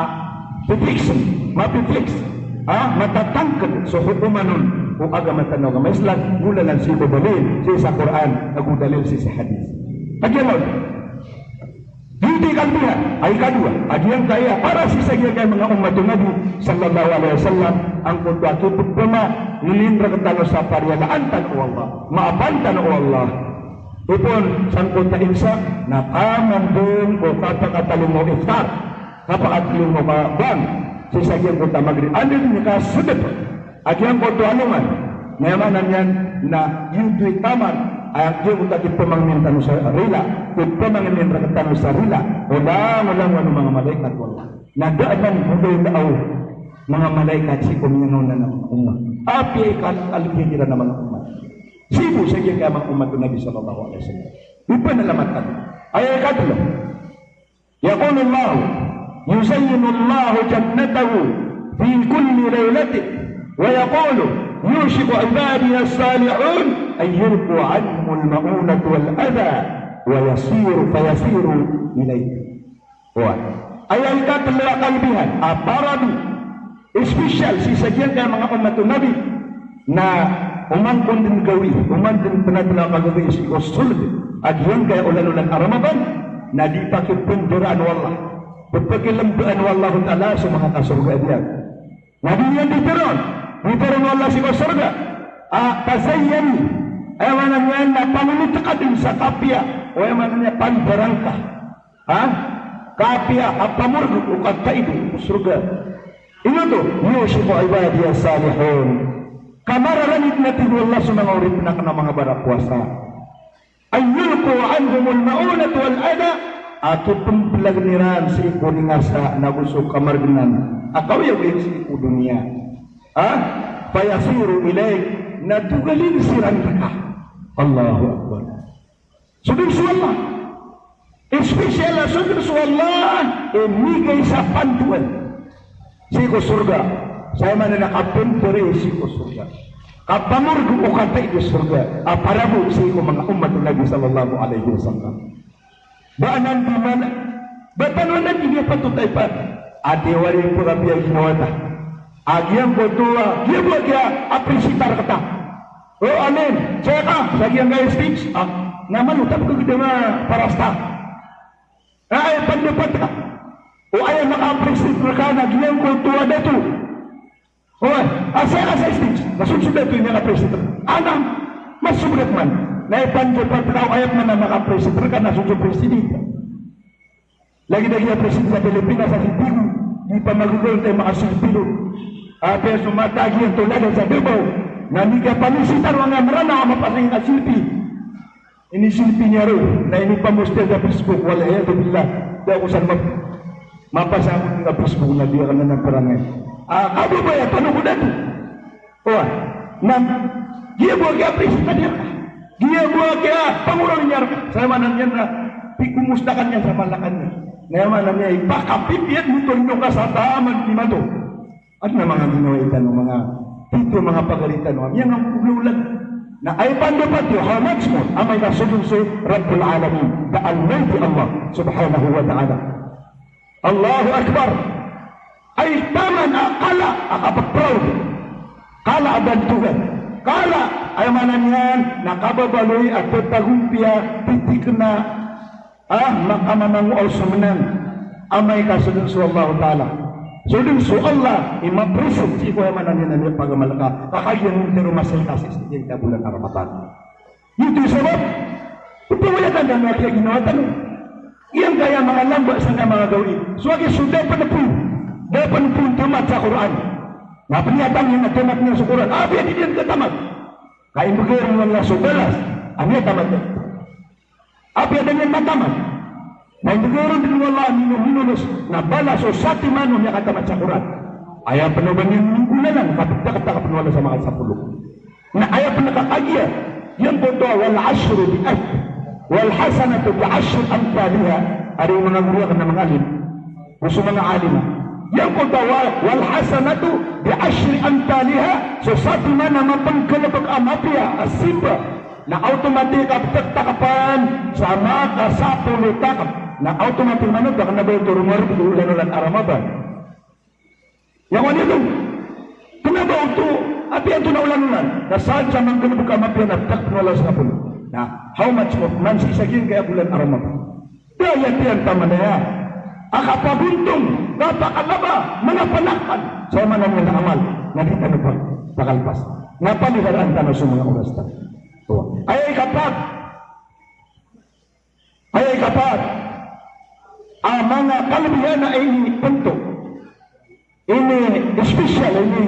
pipiksen, mapipiksen, a matatangkd so hokoman on o agama tano a agama Islam, golalan sii ko dalil sii sa Qur'an ago dalil sii sa hadith. Kagiya mawd, gioto i kalbihan a ikadowa a giyangkaya para sii sa giyangkaya manga ummat o Nabi sallallahu alaihi wasallam, angkoto a kipphama, ngnin rktano sa pariyalaan tano o Allah, maapan tano o Allah. Ipon sangkoto a imsak na taman dn ko kapakatalingoma o iftar, kapakatalingoma o kabang, sii sa giyangkoto a magrib. Anda dn i kasdp a giyangkoto a alongan, na aya maana niyan na gioto i taman a giyangkoto a kipphamanin tano sa rila, kipphamanin rktano sa rila o langolangon o manga malaikat o Allah. Na da a manggodaw o manga malaikat sii ko miyangaoona a manga ummat. Apiya i kalkal iran a manga ummat. Sii bo sa giyangkaya manga ummat o Nabi sallallahu alaihi wasallam. Ipanalamat tano. Aya ikatlo. Yaqulu Allah, yuzayyinu Allahu jannatahu fi kulli laylatin, wa yaqulu, yushiku ibadiya as-salihun an yulqa anhumul ma'unatu wal adha, wa yasiru, fayasiru ilayhi. Oway. Aya ikatlo a kalbihan a para bo, special sii sa giyangkaya manga ummat o Nabi, na oman kon dn gawii, oman dn pnatlo a kagawii sii ko sold a giyangkaya olan-olan a Ramadan, na di pakipndaraan o Allah, pphakilmbaan o Allahu Ta'ala so manga kasorgaan iyan. Na di niyan di tharoon, di tharoon o Allah sii ko sorga a, tazayyanu, aya maana niyan na pangonot ka dn sa kapiya, o aya maana niyan pandarangka. Ha? Kapiya, kapamorg o kataid o sorga. Ino oto, yushiku ibadiya salihun. Ka mararani dn a tig o Allah so manga oripn akn a manga barapowasa. An yulqa anhumul ma'unatu wal adha, a kipmblagn iran sii ko ringasa nago so kamargnan a kaoyagoyag sii ko doniya. Ha? Fayasiru ilayk, na dogalin siran rka. Allahu Akbar. So dn so Allah. Special a so dn so Allah i migay sa pandoan sii ko sorga. Sa aya maana na kapmbarai sii ko sorga, kapamorg o kataid o sorga a para bo sii ko manga ummat o Nabi sallallahu alaihi wasallam. Ba anan di man, ba tano anan di niyan patot a ipan a di wari pkapiya ginawa ta. A giyangkoto a, giya bo a kiya-appreciate rkata. O amin, saya ka, sa giyangkaya speech, a, na malo ta pkhagdam a parasta. A, aya pandapat ka. O aya maka-appreciate rka na giyangkoto a dato. O, a, saya ka sa speech, na so dato i miyaka-appreciate rka. Ana, mas sobra man. Na aya pandapat ka, o aya pman a maka-appreciate rka na so president. Lagid a giya president sa Pilipinas a si Digong, di pamagagaw na makasilpi ron. Apiya so matag iyan toladan sa Davao, na mikapanisitar o anga Mranaw a mapasang i kasilpi. Inisilpi niyan roo, na inipamost iyan sa Facebook, wal iyadhu billah. Da ako san map-, mapasang ko sa Facebook na di akn anan parangay. A, kababaya tano ko dato. O, na, giya bo a kiya-appreciate iyan rka. Giya bo a kiyapangoraw iyan rka. Sa aya maana niyan na, pikomosta ka niyan sa Malacanang. Na aya maana niyan, ipakapipiya dn oto rka sa taman imanto. Adn a manga ginawai tano, manga tito, manga pagari tano a miyangaolawla. Na aya pandapat iyo, how much more amay ka so dn so Rabbul Alamin, the Almighty Allah Subhanahu wa Ta'ala. Allahu Akbar. Ay taman a kala a kapaproud. Kala a bantogan. Kala, aya maana niyan na kababaloy a tatagompiya, titikna, a, makamamangoaw so mnang. Amay ka so dn so Allahu Ta'ala. So dn so Allah i mapresent sii ko, aya maana niyan na miyapagamal ka. Ka kagiya ngka tero masay ka sii sa giyangkaya bolan a Ramadan. Giyoto i sabap, pphawayatan tano a kiyaginawa tano. Giyangkaya manga lamba sangkaya manga gawii. So aki so da pn pn, da pn pn tamat sa Qur'an. Na pniyatang iyan a tamat niyan so Qur'an. Apiya di niyan khatamat, ka imbgay ron o Allah so balas a miyatamat iyan. Apiya da niyan matamat, na imbgay ron dn o Allah a mino-, minolos na balas o satiman o miyakatamat sa Qur'an. Aya pn o ba niyan minggolalan, ka pdakdakl pn o Allah sa manga sapolo. Na aya pn a kagiya, giyangkoto a wal ashru bi alf, wal hasanatu bi ashri amthaliha, ari manga goro akn a manga alim, o so manga alim. Giyangkoto a wa-, wal hasanatu bi ashri amthaliha, so satiman a mapnggalbk a mapiya a simba, na automatic a ptaktakpan sa makasapolo takp. Na automatic man oto, kna ba oto romarb ko olan-olan a Ramadan. Aya kaniyan oto, kna ba oto, apiya antonaa olan-olan. Na sadn sa manggalbk a mapiya na ptakpn o Allah sa sapolo. Na how much more man sii sa giyangkaya bolan a Ramadan. Da aya tiyan taman aya a kapagontong, kapakalaba, manga panakpan sa manga amal, na di tano pa-, pakalpas. Na paligaraan tano so manga oras tano. Aya ikapat, aya ikapat a manga kalbihan a inipnto, ini special, ini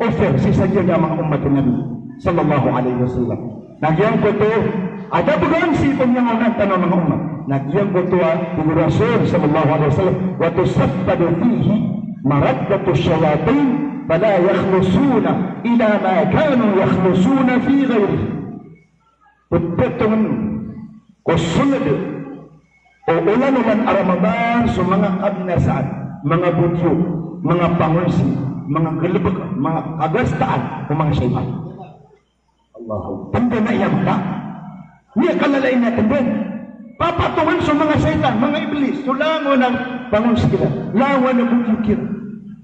offer sii sa giyangkaya manga ummat o Nabi sallallahu alaihi wasallam. Na giyangkoto a da bgan sii ko miyangaoona tano a manga ummat. Na giyangkoto a tig o Rasul sallallahu alaihi wasallam, "Wa tusaffadu fihi maraddatu shayatin, fala yakhlusuna ila ma kanu yakhlusuna fi ghairihi." Ptotongn ko sold o olan-olan a Ramadan so manga kabinasaan, manga bodiyo, manga pangonsi, manga galbk, manga kagastaan o manga shaytan. Allahu. Tndan a aya manga, miyakalalain a tndan. Papatongan so manga shaytan, manga iblis, so langon a pangonsi kiran, langon a bodiyo kiran.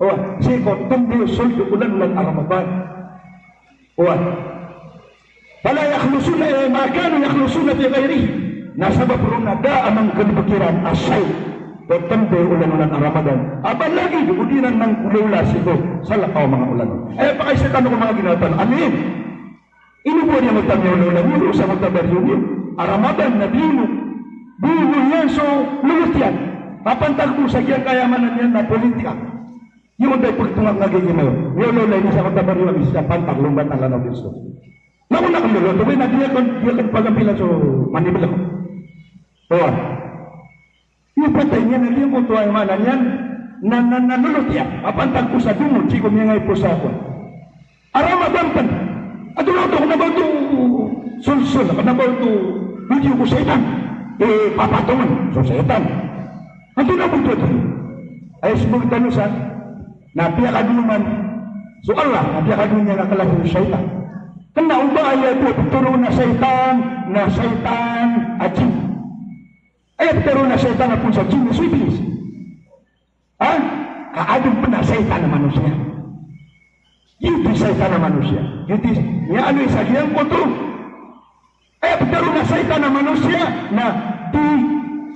O, sii ko tndan o sold o olan-olan a Ramadan. Oway. Fala yakhlusuna, eh, ma kanu yakhlusuna fi ghairihi. Na sabap roo na da a manggalbk iran a shay ko tmbo o olan-olan a Ramadan. A ba lagid o di iran mangkolawla sii ko salakaw a manga olan. Aya pakaiza tano ko manga ginawa tano. Amin. Ino bo a di a mata miyaolawla niyo, sa mata bariyo niyo a Ramadan na biyono. Biyono iyan so lolot iyan. Kapantag bo sa giyangkaya maana niyan na politika. Iyo da pagtonga nga gigi mayo. Iyo lo lay ni sa kota bari wa bisa pantag lomba tala na biso. Na ko na ko lo to na di aken, di aken pagambilan so manibla ko. Owa. Iyo patay niyan na di ako to ay mana niyan. Na, na, na lolo tiya. Apantag ko sa dungo, sii ko miyangay po sa ako. A Ramadan pen. Ato na to, kena ba to solsol, kena ba to video ko setan. Eh, papatongen so setan. Antonaa bo oto? Aya sembag tano san na piyakadoman so Allah, na piyakadoman iyan a klasi o shaytan. Kena o ba aya bo pitharo a shaytan na shaytan a jinn. Aya pitharo a shaytan a poon sa jinn, so Iblis. Ha? Ka aden pen a shaytan a manosiya. Di, di shaytan a manosiya. Di, di, niya ano isa giyangkoto. Aya pitharo na shaytan a manosiya na di,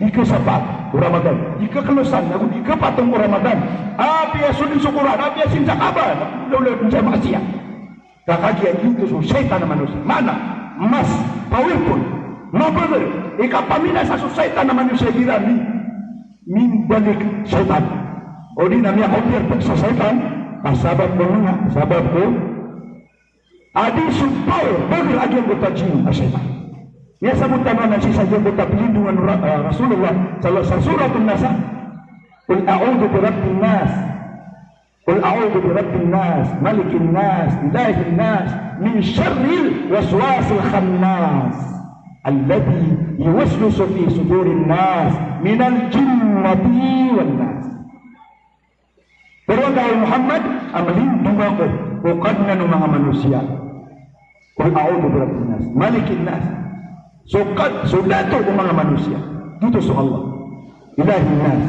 di kasapat o Ramadan, di kaklosan, ago di kapatong o Ramadan. Apiya so dn so Qur'an, apiya sii sa Kaaba, na lawlaw dn sa maksiyat. Ka kagiya giyoto so shaytan a manosiya. Maana, mas powerful, mabagr i kapaminasa so shaytan a manosiya igira mi, mimbalik shaytan. Odi na miyakaopir sa shaytan, ka sabap ko manga, sabap ko a di so power, bagr a giyangkoto a jinn a shaytan. Miyasabot tano anan sii sa giyangkoto a plindongan o Ra-, ah, Rasulullah sallallahu alaihi wasallam sa Suratun Nisa. Qul a'udhu bi rabbin nas. Qul a'udhu bi rabbin nas, malikin nas, ilahin nas, min sharril waswasil khannas, alladhi yuwaswisu fi sudurin nas, minal jinnati wan nas. Pero ka, hay Muhammad, a mlindong ako ko Kadnan o manga manosiya. Qul a'udhu bi rabbin nas, malikin nas. So kad-, so dato o manga manosiya. Giyoto so Allah. Ilahin nas.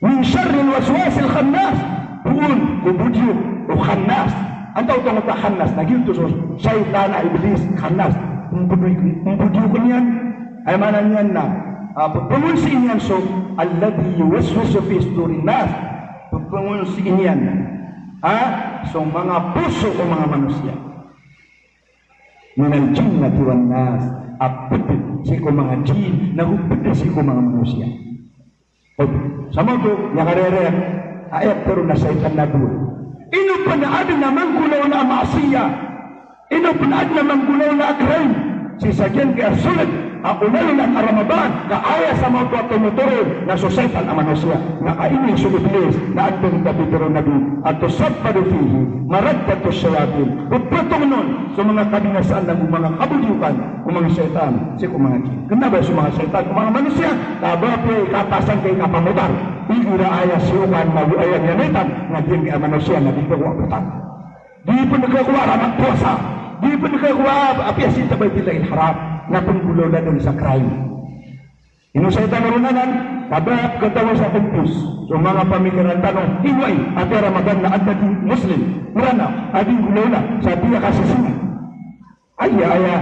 Min sharril waswasil khannas. Poon ko bodiyok o khannas. Antaa oto a khannas? Na giyoto so shaytan a iblis, khannas. Pmbodiyo, pmbodiyokn iyan. Aya maana niyan na, ah, pphangonsii niyan so alladhi yuwaswisu fi sudurin nas. Pphangonsii niyan, ha, so manga poso o manga manosiya. Minal jinnati wan nas, a pd sii ko manga jinn, na go pd sii ko manga manosiya. O, sa maoto, miyakarerek, a aya pitharo na shaytan na dowa. Ino pn a adn a manggolawla a maasiya, ino pn a adn a manggolawla a crime, sii sa giyangkaya sold a olalalan a Ramadan, ka aya sa maoto a tomotoron na so shaytan a manosiya, na ka ino so iblis, na adn a pitharo o Nabi a tusabbadu fihi maraddatus shayatin. Pphangtong on so manga kabinasaan ago manga kabodiyokan o manga shaytan sii ko manga jinn. Kna ba so manga shaytan ko manga manosiya, ka ba apiya i katasang ka i kapamotar. Igira aya siyokan ago aya miyamaitan na giyangkaya manosiya na di kakowa potar. Di pn kakowa ramang powasa. Di pn kakowa apiya sii sa Baitillahil Haram. Na pnggolawla dn sa crime. Ino shaytan ron anan, ka ba pkhatawi sa kompos so manga pamikiran tano, ino i, apiya Ramadan na adn a di Muslim, Mranaw, a di nggolawla sa di akasisii. Aya, aya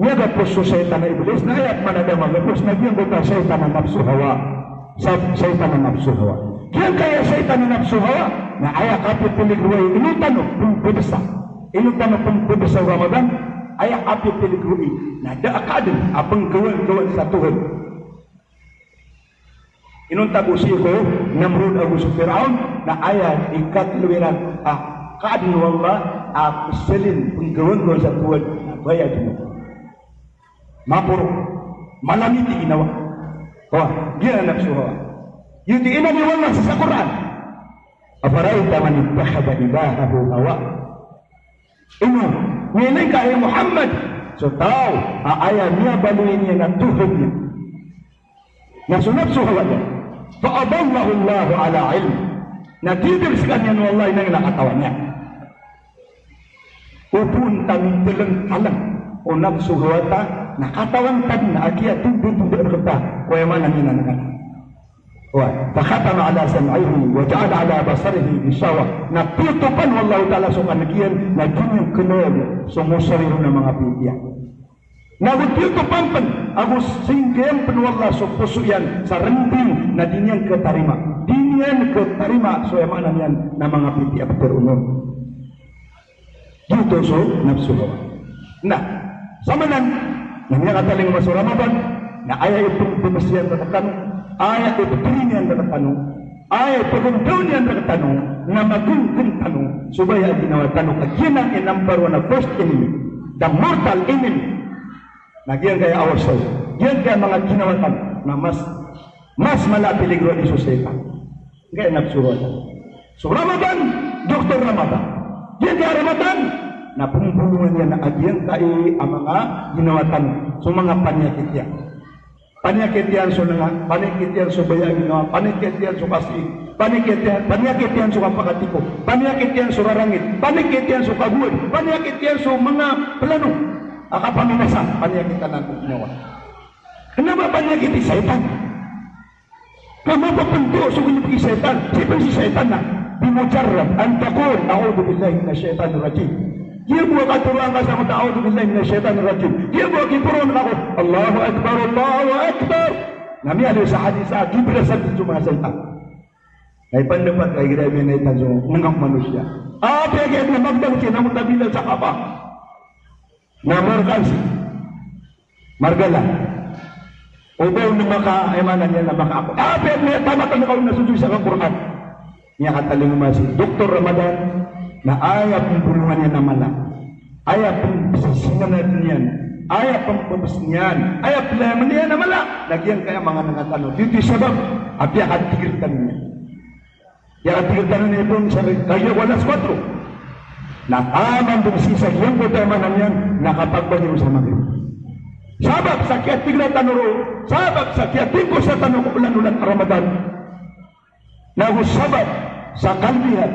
miyagapos so shaytan a iblis, na aya pman a da magapos na giyangkoto a shaytan a nafsu hawa. Sa shaytan a nafsu hawa. Giyangkaya shaytan a nafsu hawa, na aya kapipiligroay, ino tano pmbabsa. Ino tano pmbabsa o Ramadan, aya kapipiligroay na da a kaadn a pnggawaan-gawaan sa Tohan. Inonta bo sii ko Namrud ago so Firaun, na aya ikatlo iran a kaadn o Allah a pzalin, pnggawaan-gawaan sa Tohan, na baya dn. Maporo, malamit i ginawa. Wa, giya nafsu hawa. Giyoto i inadn o Allah sa Qur'an. Afara'ayta man ittakhadha ilahahu hawa. Ino, miyailay ka hay Muhammad so taw a aya miyabaloy niyan a tohan iyan na so nafsu hawa niyan. Fa adallahu Allahu ala ilm. Na didg skaniyan o Allah inangin a katawan iyan. O pn ta mitlngtlng o nafsu hawa ta, na katawan ta dn a kiyatindotindaan rkta ko aya maana niyan a nangkana. Wa, fa khatama ala sam'ihi wa ja'ala ala basarihi ghishawa. Na piyotop o Allahu Ta'ala so kanig iyan, na di niyan kna so mosari ron a manga pipiya. Na go piyotop pn, ago singgay pn o Allah so poso iyan sa rnding, na di niyan khatarima. Di niyan khatarima so aya maana niyan na manga pipiya a ptharoon on. Giyoto so nafsu hawa. Na, samanan, na miyakatalingoma so Ramadan, na aya ipmbabasa iyan rktano, aya iptharoon iyan rktano, aya ipgndao niyan rktano, na magnggn tano so baya a ginawa tano, ka giyanan i number one a first enemy, the mortal enemy. Na giyangkaya ourself, giyangkaya manga ginawa tano, na mas, mas mala a piligroa di so shaytan. Giyangkaya nafsu hawa. So Ramadan, Doktor Ramadan. Giyangkaya Ramadan, na pmbolongan iyan a giyangkai a manga ginawa tano. So manga paniyakit iyan. Paniyakit iyan so nanga, paniyakit iyan so baya a ginawa, paniyakit iyan so kasii, paniyakit iyan, paniyakit iyan so kapakatiko, paniyakit iyan so rarangit, paniyakit iyan so kagowad, paniyakit iyan so manga plano a kapaminasa, paniyakit anan ko ginawa. Kna ba paniyakit i shaytan? Kna ba pnto so ginipki shaytan? Sii pn si shaytan na Bimujarrad an taqul, "A'udhu billahi minash shaitanir rajim." Giya bo a katoroan ka sa mota, "A'udhu billahi minash shaitanir rajim." Giya bo a kiporoon ka ko, "Allahu Akbar, Allahu Akbar." Na miyaaloy sa hadis a gibrasad so manga shaitan. Na ipandapat ka igira miyanaitan so manga manosiya. Apiya giya di magdang sii na mota bilal sa kapa. Na markansi. Margala. O ba on maka, aya maana niyan na makaako. Apiya miyatamat ka on na so dosaan ka Qur'an. Miyakatalingoma si Doktor Ramadan, na aya pmbolongan iyan a mala. Aya pmbasinganan iyan. Aya pmbabs iyan. Aya playamn iyan a mala. Na giyangkaya manga nanga tano. Giyoto i sabap a piyakatigr tano niyan. Aya katigr tano niyan pn sa kagiya ko alas kuwatro. Na taman dn sii sa giyangkoto a maana niyan na kapagbagi ron sa Maghrib. Sabap sa kiyatigra tano ron, sabap sa kiyatingkosa tano ko olan-olan a Ramadan. Na go sabap sa kalbihan,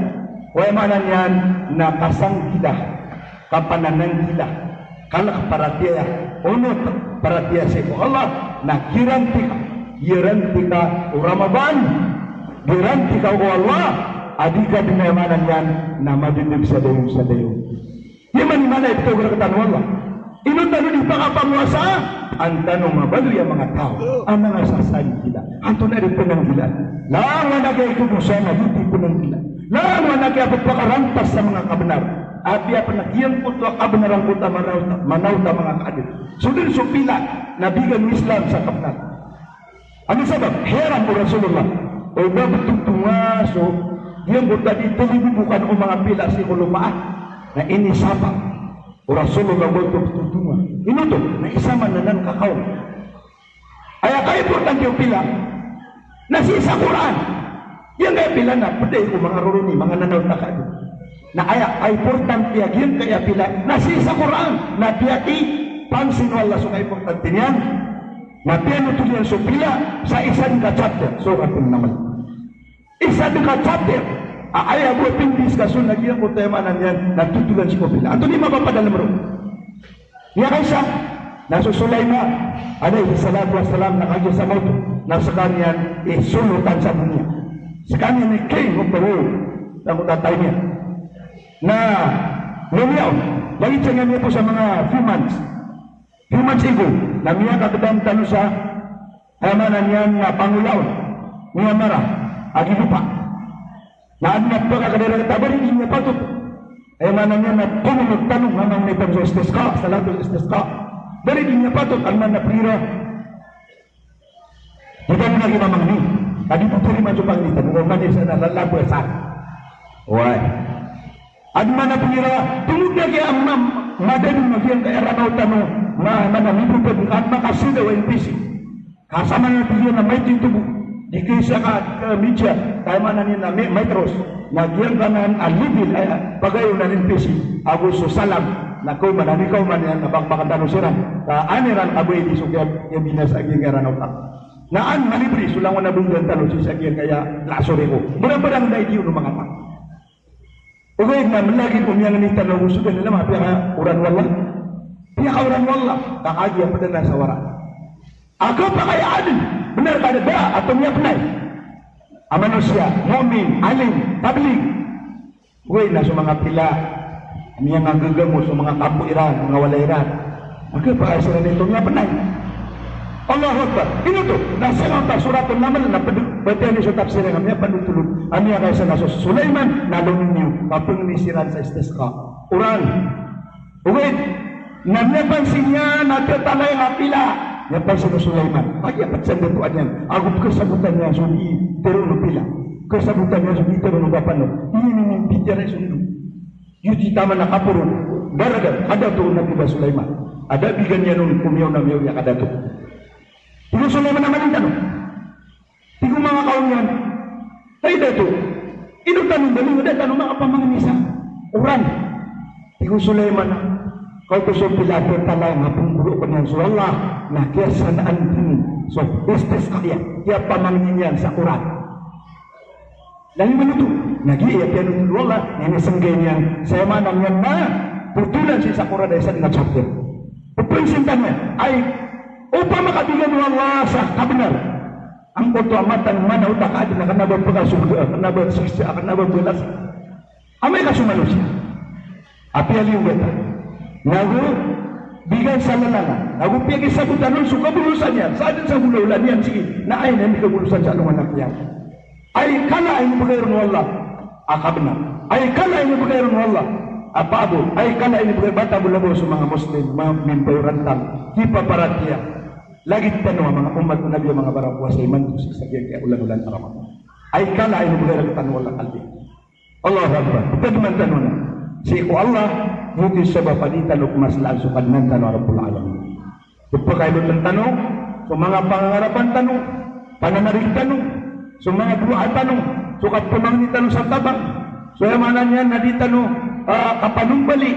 aya maana niyan na kasanggila, kapanananggila, kalk paratiyaya, onot paratiyaya sii ko Allah, na giyaranti ka, giyaranti ka o Ramadan, giyaranti ka o Allah a di ka dn, aya maana niyan na madndg sa dayon sa dayon. Di man i mala i ptharoon rktano o Allah. Ino tano di pakapamowasa? An tano mabaloy a manga taw a manga sasanggila. Antonaa di pnanggilaan? Langon a giya i kadosa na di pnanggilaan. Langon a giya pphakarantas sa manga kabnar. Apiya pn a giyangkoto a kabnar angkoto a manaot, manaot a manga kaadn. So dn so pila na bigan o Islam sa kabnar. Ano sabap? Heran o Rasulullah. O ba btotong a so giyangkoto a di talibobokan o manga pila sii ko lopa a, na inisapa o Rasulullah, oto btotong a. Ino oto? Na isa man anan kakaw. Aya kaimportante o pila na sii sa Qur'an. Giyangkaya pila na pd ko manga roroni, manga nanaw ta ka di. Na aya kaimportante a giyangkaya pila na sii sa Qur'an. Na piyakipangsin o Allah so kaimportante niyan. Na piyanothol iyan so pila sa isa dn ka chapter, Suratul Naml. Isa dn ka chapter a aya bo a pindiskas on na giyangkoto, aya maana niyan na thotolan sii ko pila. Antonaa i mapapadalm ron? Aya kaisa na so Sulaiman alayhis salatu wassalam na kagiya sa maoto na skaniyan i solotan sa doniya. Skaniyan i king of the world. Sangkoto a time iyan. Na miyaona, lagid sa niyan miyapoon sa manga few months. Few months ago, na miyakakdam tano sa, aya maana niyan na pangolaon, miyamara a gilopa. Na adn a pkakadar a ba ri di niyan patot, aya maana niyan na tomonog tano, na mamay tano sa istisqa, salatul istisqa. Ba ri di niyan patot, adn man a pngira. Di tano lagid mamangni. Ka di tano tarimaan so pangni tano, o mani sa na lalago sa. Oway. Adn man a pngira, tomonog a giya a ma-, madadn a giyangkaya Ranaw tano, na, mana mipopod, ka makasida o N P C. Ka samanaya tig iyan a maito i tobo, di kaisa ka, ka media, ka aya maana niyan na me-, metros. Na giyangkanan a level, aya, pagayon a N P C, ago so salam, na kaoman, na di kaoman iyan na bakbakan tano siran. Ka an iran kabaya di so kiya, kiyabinasa a giyangkaya Ranaw tano. Na an malibri so langon a bndan tano sii sa giyangkaya lasori ko. Mbarang-barang da i di on o manga tano. Ogaid na mlagid o miyangni tano go so dn a lama, piyakaoran o Allah. Piyakaoran o Allah. Ka kagiya pd anan sa waraan a kapakay a adn, bnar ka da a tomiyapnay a manosiya, mu'min, alim, tablig. Ogaid na so manga pila a miyangagagamot so manga kampo iran, manga walay iran. Maka ba siran i tomiyapnay. Allahu Akbar. Ino oto? Na sangkoto a Suratul Naml na pd-, batiya niyo so tafsir iyan a miyapanothol on a miyakaisa na so Sulaiman na lomi niyo, kapngni siran sa istisqa. Oran. Ogaid na miyapansin iyan a thatalay a pila. Miyapansin o Sulaiman. Kagiya pd sa ndatoan iyan. Ago pkhasabotan iyan so di tharoon o pila. Pkhasabotan iyan so di tharoon o bapa niyan. Ini, ini, ini, pitiyara iyan so ndo. Giyoto i taman a kaporo, daradat, kadato o Nabi Allah Sulaiman. A da a bigan iyan on ko miyaona-miyaona a kadato. Tig o Sulaiman a manin tano. Tig o manga kaom iyan, hay dato, ino tano mbalinga, da tano makapamangni sa Qur'an. Tig o Sulaiman a, kaoto so pila a thatalay a pnggolawla niyan so Allah, na kiyasanaan dn so istisqa iyan, kiyapamangni niyan sa Qur'an. Lagid man oto, na giya piyanothol o Allah, na inisnggay niyan sa aya maana niyan na thotolan sii sa Qur'an a isa dn a chapter. Pphangnin tano iyan, ay, opama ka bigan o Allah sa kabnar, angkoto a matang mana otak a adn a kna ba pkasoga, a kna ba siksa, a kna ba balas. Amay ka so manosiya a piyaliyogat a nago bigan sa lalangan, nago piyakisabotan on so kabolosan iyan sa adn sa golawla niyan sii, na aya niyan di kabolosan sa alongan a kiyamat. Ay kala a inibgay ron o Allah a kabnar. Ay kala a inibgay ron o Allah a paabot. Ay kala a inibgay, bata bo labaw so manga Muslim, ma-, mimbayoran tano, kipaparatiyaya. Lagid tano a manga ummat o Nabi a manga barapowasa imanto sii sa giyangkaya olan-olan a Ramadan. Ay kala a inibgay rktano o Allah a kalbi. Allahu Akbar. Pagdman tano na sii ko Allah, giyoto i sabap a di tano pmaslaan so Kadnan tano a Rabbul Alamin. So pkailotan tano so manga pangangarapan tano, pananarig tano, so manga doa tano, so kapamangni tano sa tabang, so aya maana niyan na di tano, ah, kapanombali,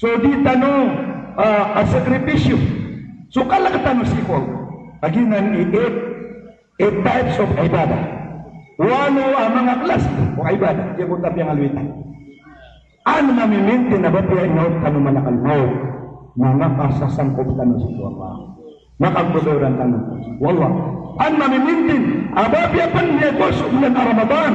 so di tano, ah, kasakripisyo, so kalk tano sii ko Allah. Kagiya nan i eight, eight types of ibadah. Walo a manga klasi o ibadah, giyangkoto a piyangaloy tano. An mamimintin a ba piya inaot tano malakal maut na makasasangkop tano sii ko Allah. Makagbabayoran tano sii ko Allah. An mamimintin a ba piya pn miyakowa so olan a Ramadan,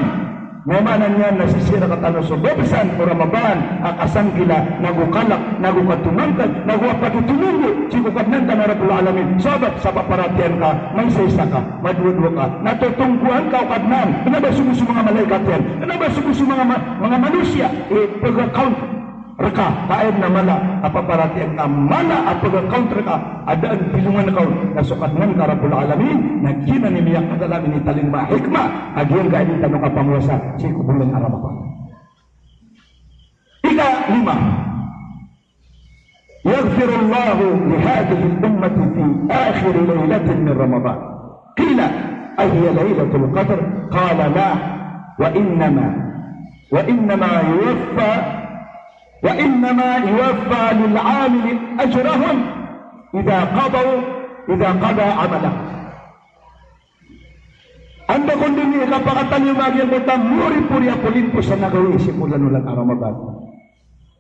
na aya maana niyan na sisii rktano so babsan o Ramadan a kasanggila, nago kalk, nago katomangkad, nago a pagitonogo sii ko Kadnan tano a Rabbul Alamin. Sabap sa paparatiyayaan ka, maisaisa ka, madowadowa ka, na totonggoan ka o Kadnan. Kna ba so bo so manga malaikat iyan, kna ba so bo so manga ma-, manga manosiya i pag-count rka, ka aya na mala a paparatiyayaan ka, mala a pag-count rka a da a dilongan ka on, na so Kadnan ka a Rabbul Alamin na giyanan i miyakadalm i talingoma a hikmah a giyangkai a di tano kapamowasa sii ko bolan a Ramadan. Ikalima, يغفر الله لهذه الأمة في آخر ليلة من رمضان. قيل: أهي ليلة القدر؟ قال: لا، وإنما، وإنما يوفى، وإنما يوفى للعامل أجرهم إذا قضوا، إذا قضى عمله. Anda kon dn i kapakatalingoma giyangkoto a moripori a polimposan a gawii sii ko olan-olan a Ramadan,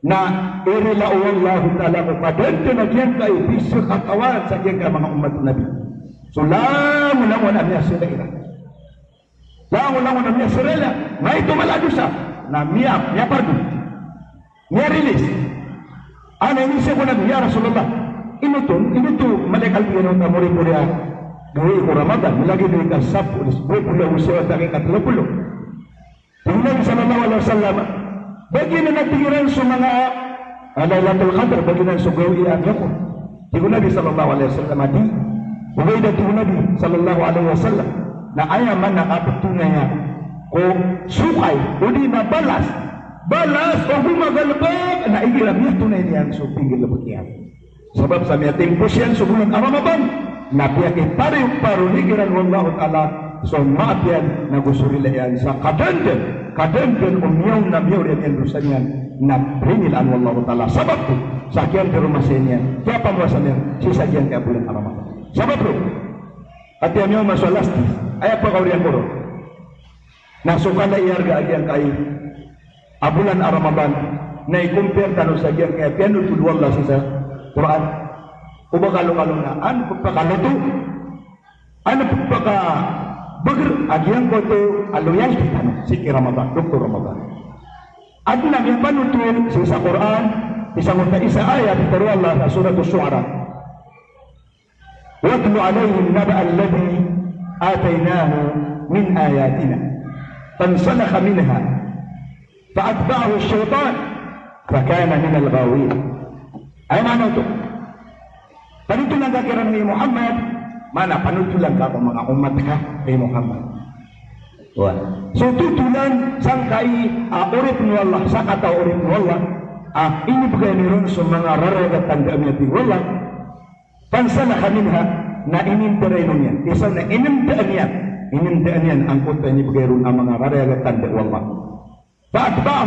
na irila o Allahu Ta'ala ko kadndn a giyangkai a pzakatawan sa giyangkai a manga ummat o Nabi so langolangon a miyasrila iran. Langolangon a miyasrila, maito mala a dosa, na miya, miyapardo, miyarilis. Aya inizaan ko Nabi, "Ya Rasulullah, ino oto, ino oto mala i kalbiyan o moripori a gawii ko Ramadan, lagid o ika sapo, ika dowa polo ago siyaw a taki ika tlo polo?" Tig o Nabi sallallahu alaihi wasallam, ba giyanan, tig iran, so manga, ah, Lailatul Qadr, ba giyanan so gawii a gako? Tig o Nabi sallallahu alaihi wasallam a di. Ogaid na tig o Nabi sallallahu alaihi wasallam na aya maana a ptonaya ko sokay, odi na balas, balas o goma a galbk na igira miyatonay niyan so pinggalbk iyan. Sabap sa miyatimpos iyan so bolan a Ramadan, na piyakipariparoni kiran o Allahu Ta'ala so mapiya nago so rila iyan sa kadndn, kadndn o miyaona, miyaori a miyandosa niyan, na rinilaan o Allahu Ta'ala. Sabap ko sa kiyandaromasa niyan, kiyapamowasa niyan sii sa giyangkai a bolan a Ramadan. Sabap roo, katii a miyaoma so alas diyes, aya pkaoriyan ko roo na so kala i arga a giyangkai a bolan a Ramadan na i-compare tano sa giyangkai a piyanotol o Allah sii sa Qur'an. O ba kalokalo na an pphakaloto, an pphakabagr a giyangkoto a loyalty tano sii ki Ramadan, doktor Ramadan. Adn a miyapanotol sii sa Qur'an, isa ngota isa ayat, pitharo o Allah sa Surat Ash-Shu'ara. واتل عليهم نبأ الذي آتيناه من آياتنا فانسلخ منها فأتبعه الشيطان فكان من الغاوين. Aya maana oto, panotolan ka kiran, hay Muhammad, maana panotolan ka ko manga ummat ka, hay Muhammad. Oway. So totolan sangkai a oripn o Allah, sakataw a oripn o Allah, a inibgay niyan ron so manga rarayag a tanda a miyatig o Allah, فانسلخ منها, na inindarayn on iyan. Isa na inindaan iyan. Inindaan iyan angkoto a inibgay ron a manga rarayag a tanda o Allah. فأتبعه